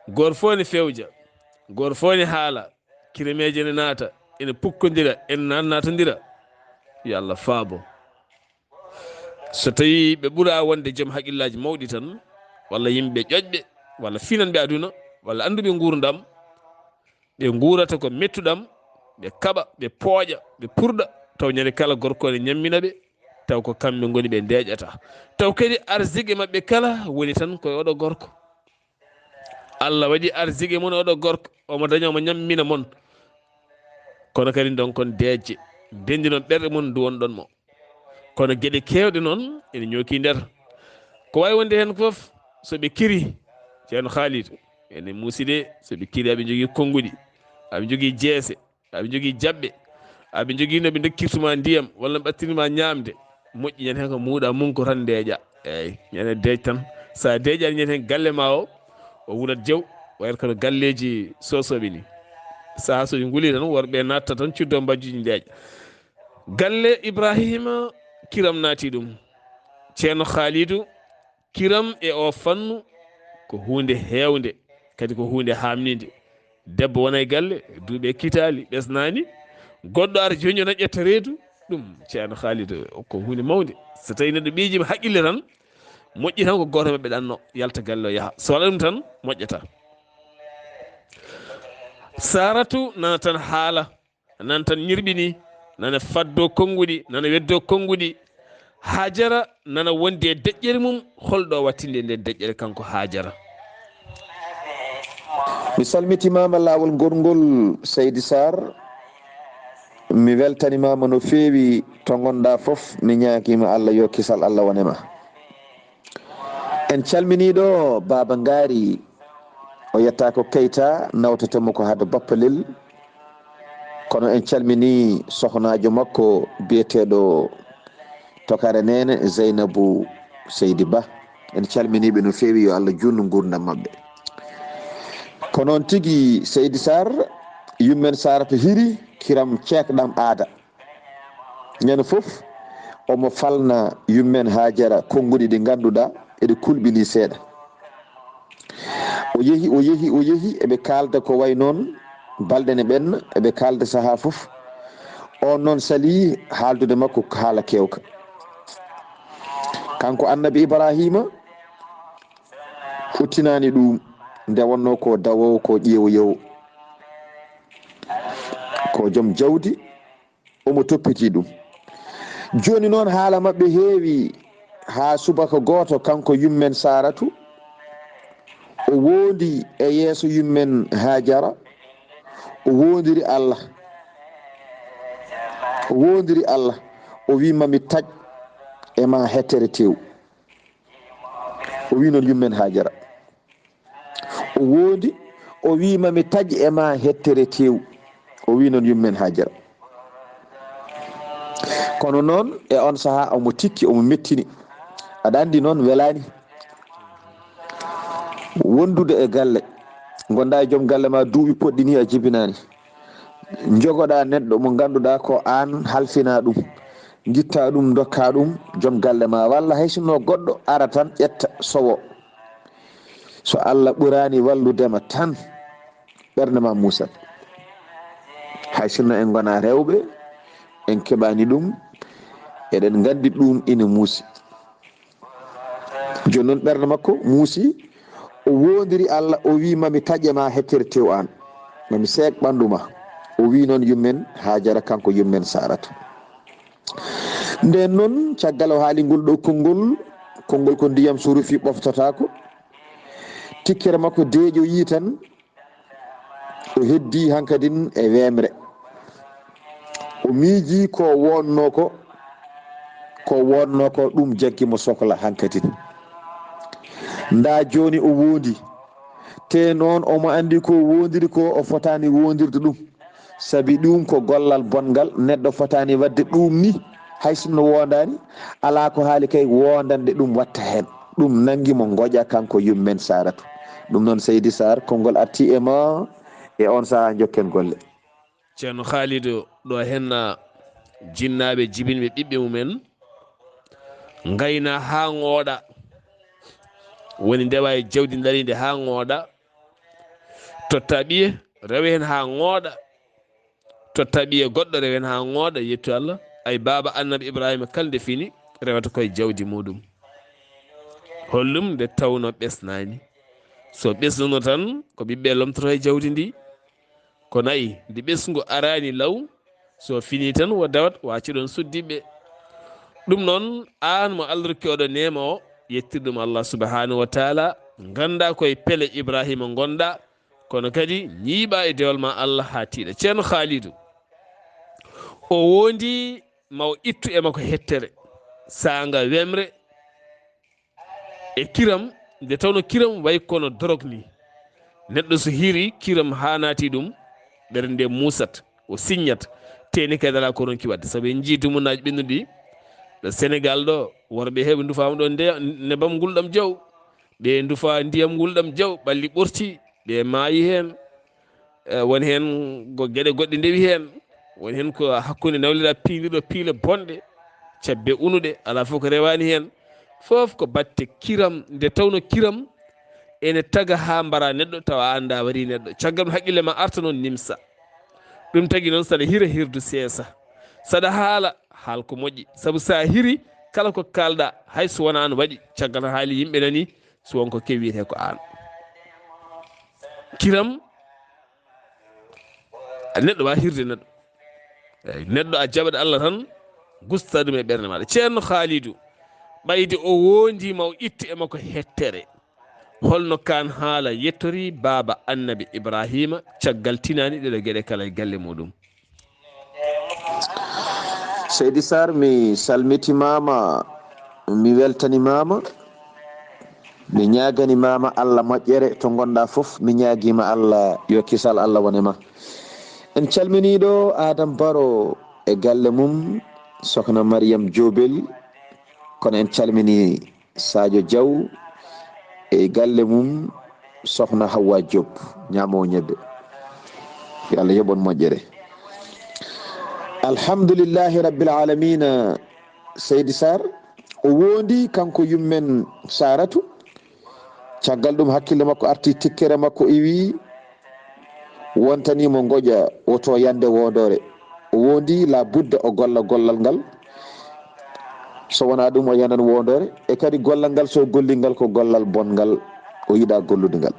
Gooto fof ne fewja, gooto fof ne haala, kiremeeje ne naata, ene pukkondira, ene naatnatondira. Yo Allah faabo. So tawii ɓe ɓura wonde joom haqqillaaji mawɗi tan, walla yimɓe ƴoƴɓe, walla finanɓe aduna, walla annduɓe nguurndam, ɓe nguurata ko mettuɗam, ɓe kaɓa, ɓe pooƴa, ɓe purɗa, taw ñande kala gorko ne ñammina ɓe, taw ko kamɓe ngoni ɓe ndeeƴata. Taw kadi arsike maɓɓe kala woni tan ko e oɗo gorko. Allah waɗi arsike mon oɗo gorko, omo daña omo ñammina mon. Kono kadi ndonkon deeƴde, ndendinon ɓerɗe mon, nduwonɗon mo. Kono geɗe keewɗe noon ene ñooki nder. Ko waawi wonde heen fof, so ɓe kiri, Ceerno Khalid, ene muusi de, so ɓe kiri aɓe njogii konnguɗi, aɓe njogii jeese, aɓe njogii jaɓɓe, aɓe njogii no ɓe ndokkirtuma ndiyam walla ɓattirma ñaamde, moƴƴi ñande heen ko muuɗa mum ko tan ndeeƴa. Eeyi, ñande deeƴ tan. So a deeƴaani ñande heen galle ma o, o wulat jew, wayata kono galleeji soosooɓe ni. Sahaa so ɗi nguli tan, worɓe naatta tan, cuddo mbajjuji ndeeƴa. Galle Ibrahima, kiram naati ɗum. Ceerno Khalidou, kiram e o fannu ko huunde heewnde, kadi ko huunde haamninde. Debbo wona e galle, duuɓi kitaali, ɓesnaani. Goɗɗo ara joñjona ƴetta reedu, ɗum Ceerno Khalidou ko huunde mawnde. So tawii neɗɗo ɓeydii ma haqqille tan, moƴƴi tan ko gooto maɓɓe ɗanno, yalta galle o yaha. So waɗa ɗum tan, moƴƴata. Saratu nana tan haala. Nana tan ñirɓini, nana faddo konnguɗi, nana weddo konnguɗi. Hajara nana wondi e deƴƴere mum, holɗo wattinde e nden deƴƴere kanko Hajara? Mi salmitimaama laawol ngorngol, Seydi Sarr. Mi weltanimaama no feewi to ngonɗaa fof. Mi ñaagiima Allah yo kisal Allah wone ma. En calminii ɗo Baaba Ngaari, o yettaa ko Keyta, nawtata mo ko hade Bappalel. Kono en calminii sohnaajo makko biyeteeɗo Tokare Neene, Zeynabu Seydi Ba. En calminii ɓe no feewi, yo Allah juutnu nguurndam maɓɓe. Ko noon tigi, Seydi Sarr, yummen Saratu hiri, kiram ceekɗam aada. Ñande fof, omo falna yummen Hajara konnguɗi ɗi ngannduɗaa eɗi kulɓini seeɗa. O yehi, o yehi, o yehi, eɓe kaalda ko way noon, balɗe ne ɓenna, eɓe kaalda sahaa fof. On noon salii haaldude makko haala keewka. Kanko Annabi Ibrahima huttinaani ɗum, nde wonnoo ko dawoowo, ko ƴeewoyoowo, ko joom jawdi, omo toppiti ɗum. Jooni noon haala maɓɓe heewi haa subaka gooto, kanko yummen Saratu, o wondi e yeeso yummen Hajara, o wondiri Allah, o wondiri Allah, o wi: "Ma mi taƴ e ma hettere tew." O wi noon yummen Hajara. O wondi, o wi: "Ma mi taƴ e ma hettere tew." O wi noon yummen Hajara. Kono noon e on sahaa omo tikki, omo mettini. Aɗa anndi noon welaani wondude e galle, ngonda e joom galle ma duuɓi poɗɗi ni a jibinaani. Njogoɗa neɗɗo mo ngannduɗaa ko aan halfina ɗum, ngitta ɗum, ndokka ɗum joom galle ma, walla hay sinno goɗɗo ara tan ƴetta sowo. So Allah ɓuraani walludema tan, ɓernde ma muusat. Hay sinno en ngona rewɓe, en keɓaani ɗum, eɗen nganndi ɗum ina muusi. Jooni noon ɓernde makko muusi, o woondiri Allah, o wi, "Mami taƴe ma hettere tew aan, mami seek ɓanndu ma." O wi noon yummen Haajara, kanko yummen Saarata. Nden noon, caggal o haali ngol ɗo konngol, konngol ko ndiyam so rufi ɓoftotaako. Tikkere makko deeƴoyi tan, o heddi hankadin e weemre. O miiji ko wonno ko, ko wonno ko ɗum jaggi mo sokla hankadin. Nda jooni o wondi. Te noon omo anndi ko wondiri ko o fotaani wondirde ɗum. Sabi ɗum ko gollal bonngal, neɗɗo fotaani waɗde ɗum ni, hay sinno wondaani, alaa ko haali kay wondanɗe ɗum watta heen. Ɗum nanngi mo ngoƴa kanko yummen Saaratu. Ɗum noon Seydi Saar, konngol arti e ma e on sahaa njokken golle. Ceerno Khalidou, ɗo henna jinnaaɓe jibinɓe ɓiɓɓe mumen, ngayna haa ngooɗa, woni ndewa e jawdi ndariinde haa ngooɗa, totta ɓiye, rewe heen haa ngooɗa, totta ɓiye goɗɗo, rewe heen haa ngooɗa, yettu Allah. Ay, baaba Annabi Ibrahima kala nde fini, rewata koye jawdi muɗum. Hollum nde tawno ɓesnaani. So ɓesnuno tan, ko ɓiɓɓe lomtoto e jawdi ndi. Ko nayi, nde ɓesngu araani law, so fini tan, wo dawat, waci ɗon suddiɓe. Ɗum noon, aan mo Allah rokki oɗo neema o, yettir ɗum Allah subhanahu wa taala, ngannda koye pele Ibrahima ngonɗa, kono kadi ñiiɓa e dewal ma Allah haa tiiɗa. Ceerno Khalidou, o wondi ma o ittu e makko hettere, saanga wemre, e kiram, nde tawno kiram way kono dorog ni. Neɗɗo so hiri kiram haa naati ɗum, ɓernde muusat, o siññat, teeni kadi alaa ko ronki waɗde. Sabu en njii dumunnaaji ɓennuɗi ɗo Senegal ɗo, worɓe heɓe ndufaama ɗo nde-, nebam ngulɗam jaw, ɓe ndufa ndiyam ngulɗam jaw, ɓalli ɓorti, ɓe maayi heen. Eh, won heen ko geɗe goɗɗe ndewi heen, won heen ko hakkunde nawlira piilirɗo piile bonɗe, cabbe unuɗe, alaa fof ko rewaani heen. Fof ko batte kiram, nde tawno kiram ene taga haa mbara neɗɗo, tawa a anndaa warii neɗɗo. Caggal ɗum haqqille ma arta noon nimsa. Ɗum tagi noon saɗa hira hirdu seesa. Saɗa haala, haal ko moƴƴi. Sabu so a hiri, kala ko kaalɗa, hay so wonaa aan waɗi, caggal tan haali yimɓe nani, so won ko kewi wiyetee ko aan. Kiram, neɗɗo waawa hirde neɗɗo. Eey, neɗɗo a jaɓat Allah tan, gusta ɗum e ɓernde maaɗa. Ceerno Khalidou, ɓayde o woondiima o itti e makko hettere. Holno kaan haala yettori baaba Annabi Ibrahima caggal tinaani ɗeɗo geɗe kala e galle muɗum? Seydi Sarr, mi salmitimaama, mi weltanimaama, mi ñaagani maama Allah moƴƴere to ngonɗa fof, mi ñaagiima Allah yo kisal Allah wone ma. En calminii ɗo Adam Baro e galle mum, Sokhna Mariam Jobel, kono en calminii Sadio Diaw e galle mum, Sokhna Hawa Diop, ñaamoowo ñebbe. Yo Allah yoɓ on moƴƴere. Alhamdulillahi Rabbil Alamina, Seydi Sarr, o wondi kanko yummen Saratu. Caggal ɗum hakkille makko arti tikkere makko iwi, wontani mo ngoƴa woto yande wondore. O wondi la budda o golla gollal ngal. So wonaa ɗum o yanan wondore. E kadi gollal ngal so golli ngal ko gollal bonngal, o yiɗa gollude ngal.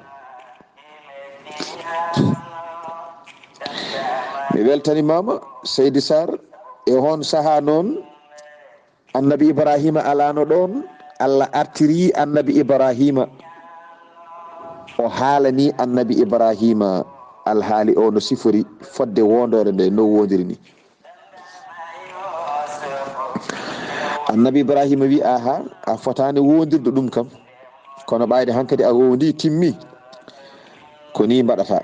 Mi weltanimaama, Seydi Sarr, e on sahaa noon, Annabi Ibrahima alaano ɗoon, Allah artiri Annabi Ibrahima. O haalani Annabi Ibrahima alhaali o no sifori fodde wondore nde no wondiri ni. Annabi Ibrahima wi, "Aha, a fotaani wondirde ɗum kam. Kono ɓayde hankadi a wondi timmi. Ko ni mbaɗata.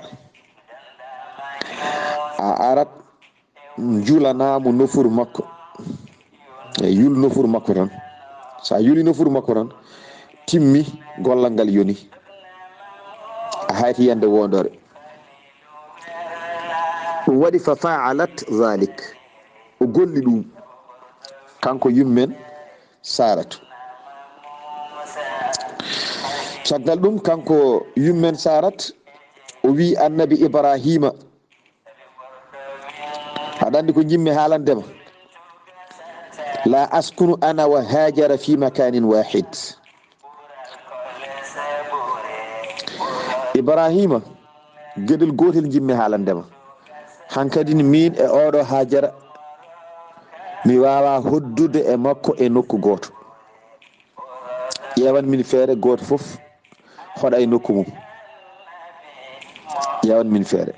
A arat njulanaa mo nofuru makko. E yul nofuru makko tan. So a yuli nofuru makko tan, timmi gollal ngal yoni. A hayti yande wondore. Ɗum waɗi fa faalat zalik. O golli ɗum. Kanko yummen Saratu. Caggal ɗum, kanko yummen Sarat, o wi annabi Ibrahima, aɗa anndi ko njimmi haalandema? La askunu ana wa Hajara fi makanin wahid. Ibrahima, geɗel gootel njimmi haalandema. Hankadi min e oɗo Hajara, mi waawa hoddude e makko e nokku gooto. Ƴeewan min feere gooto fof hoɗa e nokku mum. Ƴeewan min feere.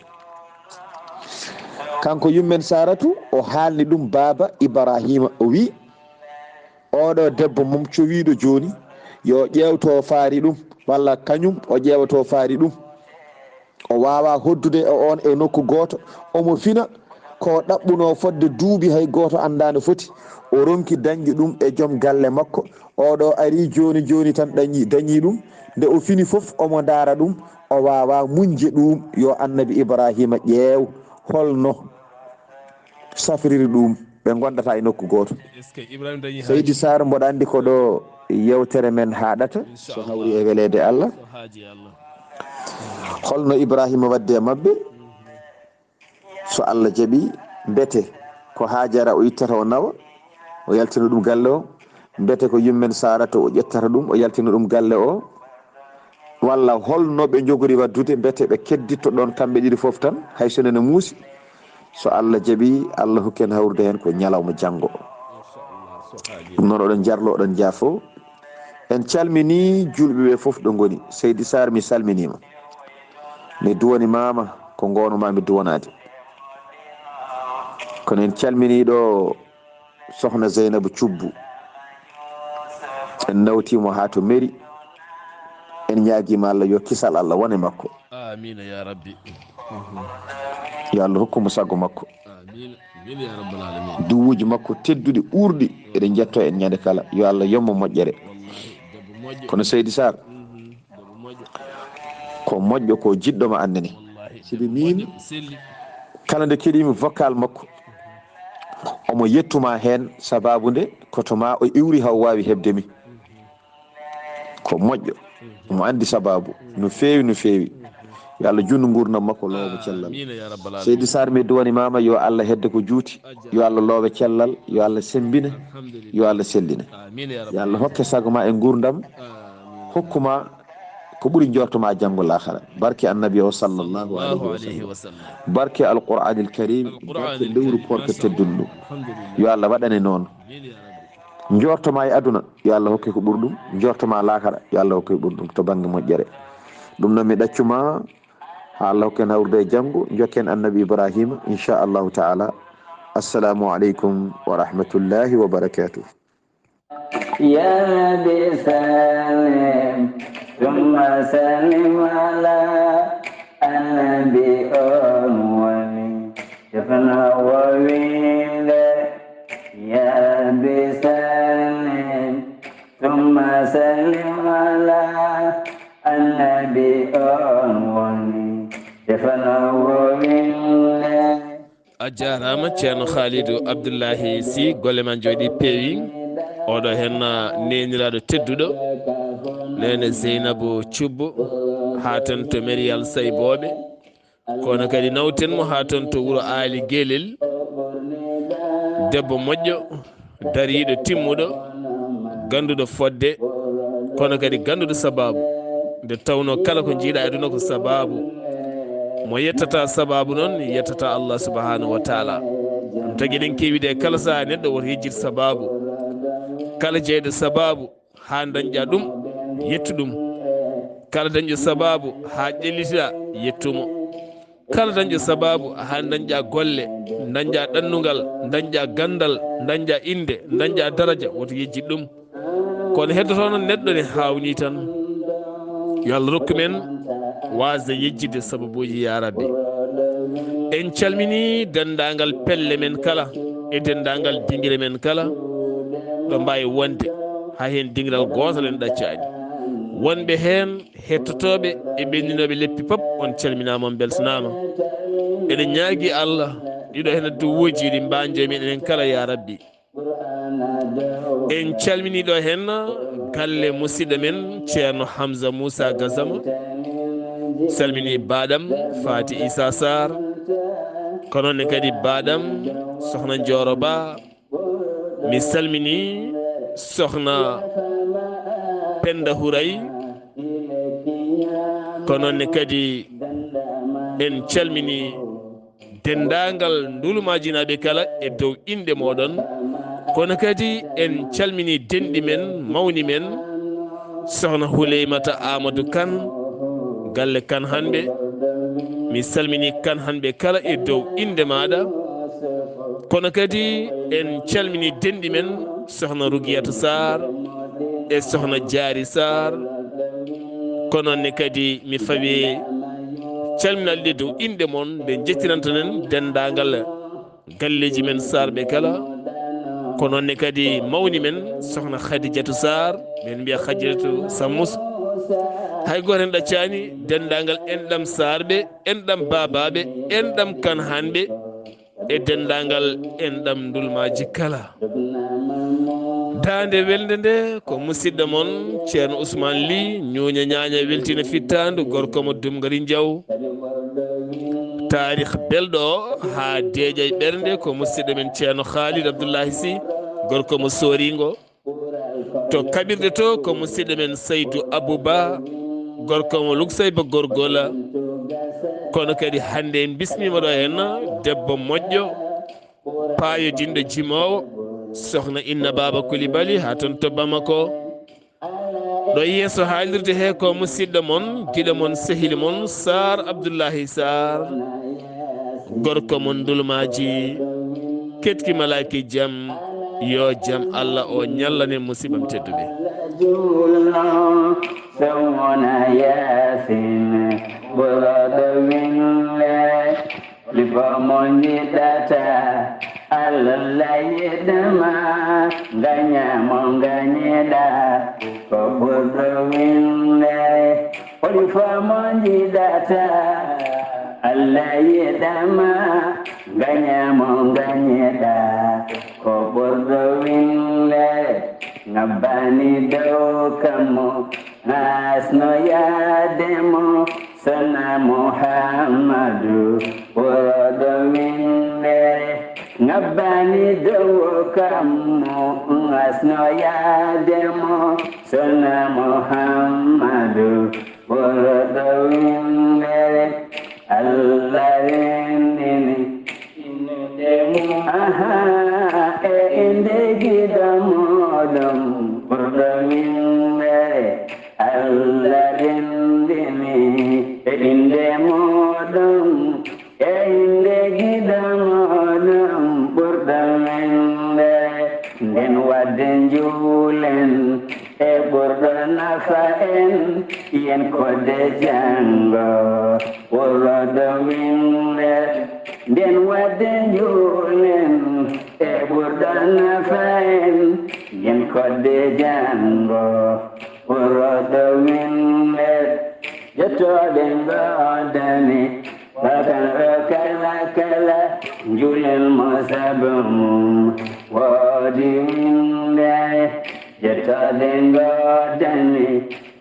Kanko yummen Saratu, o haalni ɗum baaba Ibrahima, o wi, oɗo debbo mum cowiɗo jooni, yo ƴeew to faari ɗum, walla kañum o ƴeewa to faari ɗum. O waawa hoddude e on e nokku gooto, omo fina ko ɗaɓɓuno fodde duuɓi hay gooto anndaa no foti. O ronki dañde ɗum e joom galle makko. Oɗo ari jooni jooni tan dañi, dañi ɗum. Nde o fini fof, omo ndaara ɗum. O waawa muñde ɗum. Yo annabi Ibrahima ƴeew holno safriri ɗum. Ɓe ngondata e nokku gooto. Est-ce que Ibrahima dañi Seydi haaji? Sarr, mboɗo anndi ko ɗo yewtere men haaɗata. So hawri e weleede Allah. So haaji Allah. Holno Ibrahima waddi e maɓɓe? So Allah jaɓi, mbete ko Hajara o ittata o nawa, o yaltina ɗum galle o? Mbete ko yummen Saratu o ƴettata ɗum, o yaltina ɗum galle o? Walla holno ɓe njogori waddude, mbete ɓe kedditto ɗon kamɓe ɗiɗi fof tan, hay so nene muusi? So Allah jaɓi, Allah hokken hawrude heen ko ñalawma janngo. Ɗum noon, oɗon jarlo, oɗon jaafo. En calmini julɓe ɓe fof ɗo ngoni. Seydi Sarr, mi salminiima. Mi duwanimaama ko ngoonuma mi duwanaade. Kono en calmini ɗo Sohna Zeynabu Cubbu. En nawtiimo haa to mairie. En ñaagiima Allah yo kisal Allah wone makko. Amiina ya rabbi. Yo Allah hokku mo sago makko. Amiina. Amiina ya rabbal alamin. Duwuuji makko tedduɗi, ɓurɗi, eɗen njetto en ñande kala. Yo Allah yommo moƴƴere. Wallahi, debbo moƴƴo. Kono Seydi Sarr, mhm, debbo moƴƴo. Ko moƴƴo, ko jiɗɗo ma annene. Wallahi, sibi debbo min moƴƴo, selli. Kala nde keɗimi vocal makko, omo yettuma heen, sababu nde ko to ma o iwri haw waawi heɓde mi. Ko moƴƴo. Omo anndi sababu. No feewi, no feewi. Yo Allah juutnu nguurndam makko, loowa mo cellal. Amiina ya rabbal alamin. Seydi Sarr, mi duwanimaama, yo Allah hedde ko juuti. Yo Allah loowe cellal, yo Allah semmbine, alhamdulillah, yo Allah selline. Amiina ya rabbal alamin. Yo Allah hokke sago ma e nguurndam. Amiina. Hokkuma ko ɓuri njortoma janngo laakhara. Barke annabi o sallallahu alayhi wa sallam. Sallallahu alayhi wa sallam. Barke Alqur'anil Karim, barke lewru koorka teddundu. Alhamdulillah. Yo Allah waɗane noon. Amiina ya rabbi. Njortoma e aduna, yo Allah hokke ko ɓuri ɗum. Njortoma laakhara, yo Allah hokke ko ɓuri ɗum to bannge moƴƴere. Ɗum noon mi ɗaccuma, haa Allah hokken hawrude e janngo, njokken annabi Ibrahima, inchallahu taala. Assalamu aleykum wa rahmatullahi wa barakatuh. Ya Rabbi sallim, thumma sallim ala annabi on woni tefno wowinde. Ya Rabbi sallim, thumma sallim ala annabi on woni tefno wowinde. A jaaraama, Ceerno Khalidou Abdoulahi Sy, golle ma njooɗi peewi. Oɗo heen, ah, neeniraaɗo tedduɗo, neene Zeynabu Cubbu, haa toon to Meriyal Saybooɓe. Kono kadi nawten mo haa toon to wuro Aali Gelel. Debbo moƴƴo, dariiɗo timmuɗo, gannduɗo fodde, kono kadi gannduɗo sababu. Nde tawnoo kala ko njiiɗaa e aduna ko sababu. Mo yettata sababu noon, yettata Allah subhanahu wa taala. Ɗum tagi eɗen keewide e kala sahaa neɗɗo woto yejjit sababu. Kala jeyɗo sababu, haa dañƴa ɗum, yettu ɗum. Kala dañƴo sababu haa ƴellitiɗa, yettu mo. Kala dañƴo sababu haa dañƴa golle, dañƴa ɗannungal, dañƴa ganndal, dañƴa innde, dañƴa daraja, woto yejjit ɗum. Kono heddoto noon neɗɗo ne haawnii tan. Yo Allah rokku men waasde yejjitde sababuuji, yaa Rabbi. En calminii denndaangal pelle men kala e denndaangal dingire men kala. ɗo mbaawi wonde, haa heen dingiral gootal en ɗaccaani. Wonɓe heen hettotooɓe e ɓenndinooɓe leppi pop, on calminaama, on mbeltanaama. Eɗen ñaagii Allah, ɗiɗo heen adduwuuji ɗi mbaanjo e men enen kala, yaa Rabbi. En calminii ɗo heen galle musidɗo men Ceerno Hamza Moussa Gassama, salminii baaɗam Faati Issa Sarr, ko noon ne kadi baaɗam Sohna Njooro Ba. Mi salminii Sohna Penda Huray, ko noon ne kadi en calminii denndaangal ndulmaajinaaɓe kala e dow innde mooɗon. Kono kadi en calminii denɗi men, mawni men, Sohna Huleymata Amadou Kane, galle Kane Hanɓe. Mi salminii Kane Hanɓe kala e dow innde maaɗa. Kono kadi en calminii denɗi men, Sohna Rugiyatu Sarr e Sohna Jaari Sarr. Ko noon ne kadi mi fawi calminal ɗe dow innde mon, nde njettinantoɗen denndaangal galleeji men Sarr ɓe kala. Ko noon ne kadi mawni men Sohna Khadijatu Sarr, men mbiya Khadijatu Sammus. Hay gooto en ɗaccaani denndaangal enɗam Sarr ɓe, enɗam Baabaaɓe, enɗam Kane Hanɓe, e denndaangal enɗam ndulmaaji kala. Daande welnde nde ko musidɗo mon Ceerno Ousmane Ly, ñuuña ñaaña weltiina fittaandu, gorko mo Dumgari Njaw. Taarikh belɗo haa deeƴa e ɓernde ko musidɗo men Ceerno Khalid Abdoullahi Sy, gorko mo Sooringo. To kaɓirɗe to ko musidɗo men Saydou Abou Ba, gorko mo Luksayba Gorgola. Kono kadi hannde en bismiima ɗo heen debbo moƴƴo, paayodinɗo jimoowo, Sohna Inna Baba Coulibaly haa toon to Bamako. Ɗo yeeso haalirde he ko musidɗo mon, giɗo mon, sehil mon, Sarr Abdoullahi Sarr, gorko mon ndulmaaji, ketki malaaki jam, yo jam Allah o ñallane musiɓam tedduɓe. Julno, sowona Yaasin, ɓurɗo winle, lipo mo njiɗata, Allah yiɗama, ngaña mo ngañiɗa, ko ɓurɗo winle. Holi fof mo njiɗata, Allah yiɗama, ngaña mo ngañiɗa, ko ɓurɗo winle. Ngabbani dow kammu, ngasno yaade mo, sona Muhammadu, ɓurɗo winle. Ngabbani dow kammu, ngasno yaade mo, sona Muhammadu, ɓurɗo winle. Allah renndini innde mum, aha, e innde giɗo muɗum, ɓurɗo winle. Allah renndini e innde muɗum, e innde giɗo muɗum, ɓurɗo winle. Nden wadde njuulen e ɓurɗo nafa en, yen kodde janngo, ɓurɗo winle. Nden wadde njuulen e ɓurɗo nafa en, yen kodde janngo, ɓurɗo winle. Jettooɗe ngoodani, bakal o kala kala, njuulen mo sabu mum woodi winle. Jettooɗe ngoodani,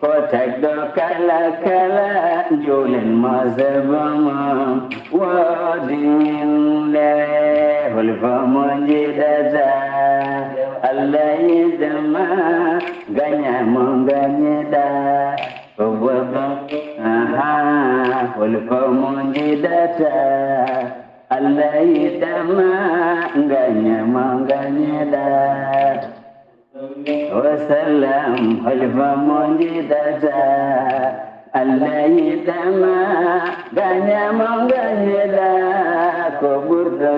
ko tagɗo kala kala, njuulen mo sabu mum woodi winle. Holi fof mo njiɗata, Allah yiɗama, ngaña mo ngañiɗa. Ko baba, aha, holi fof mo njiɗata, Allah yiɗama, ngaña mo ngañiɗa. Wa sallam, holi fof mo njiɗata, Allah yiɗama, ngaña mo ngañiɗa, ko ɓurɗo.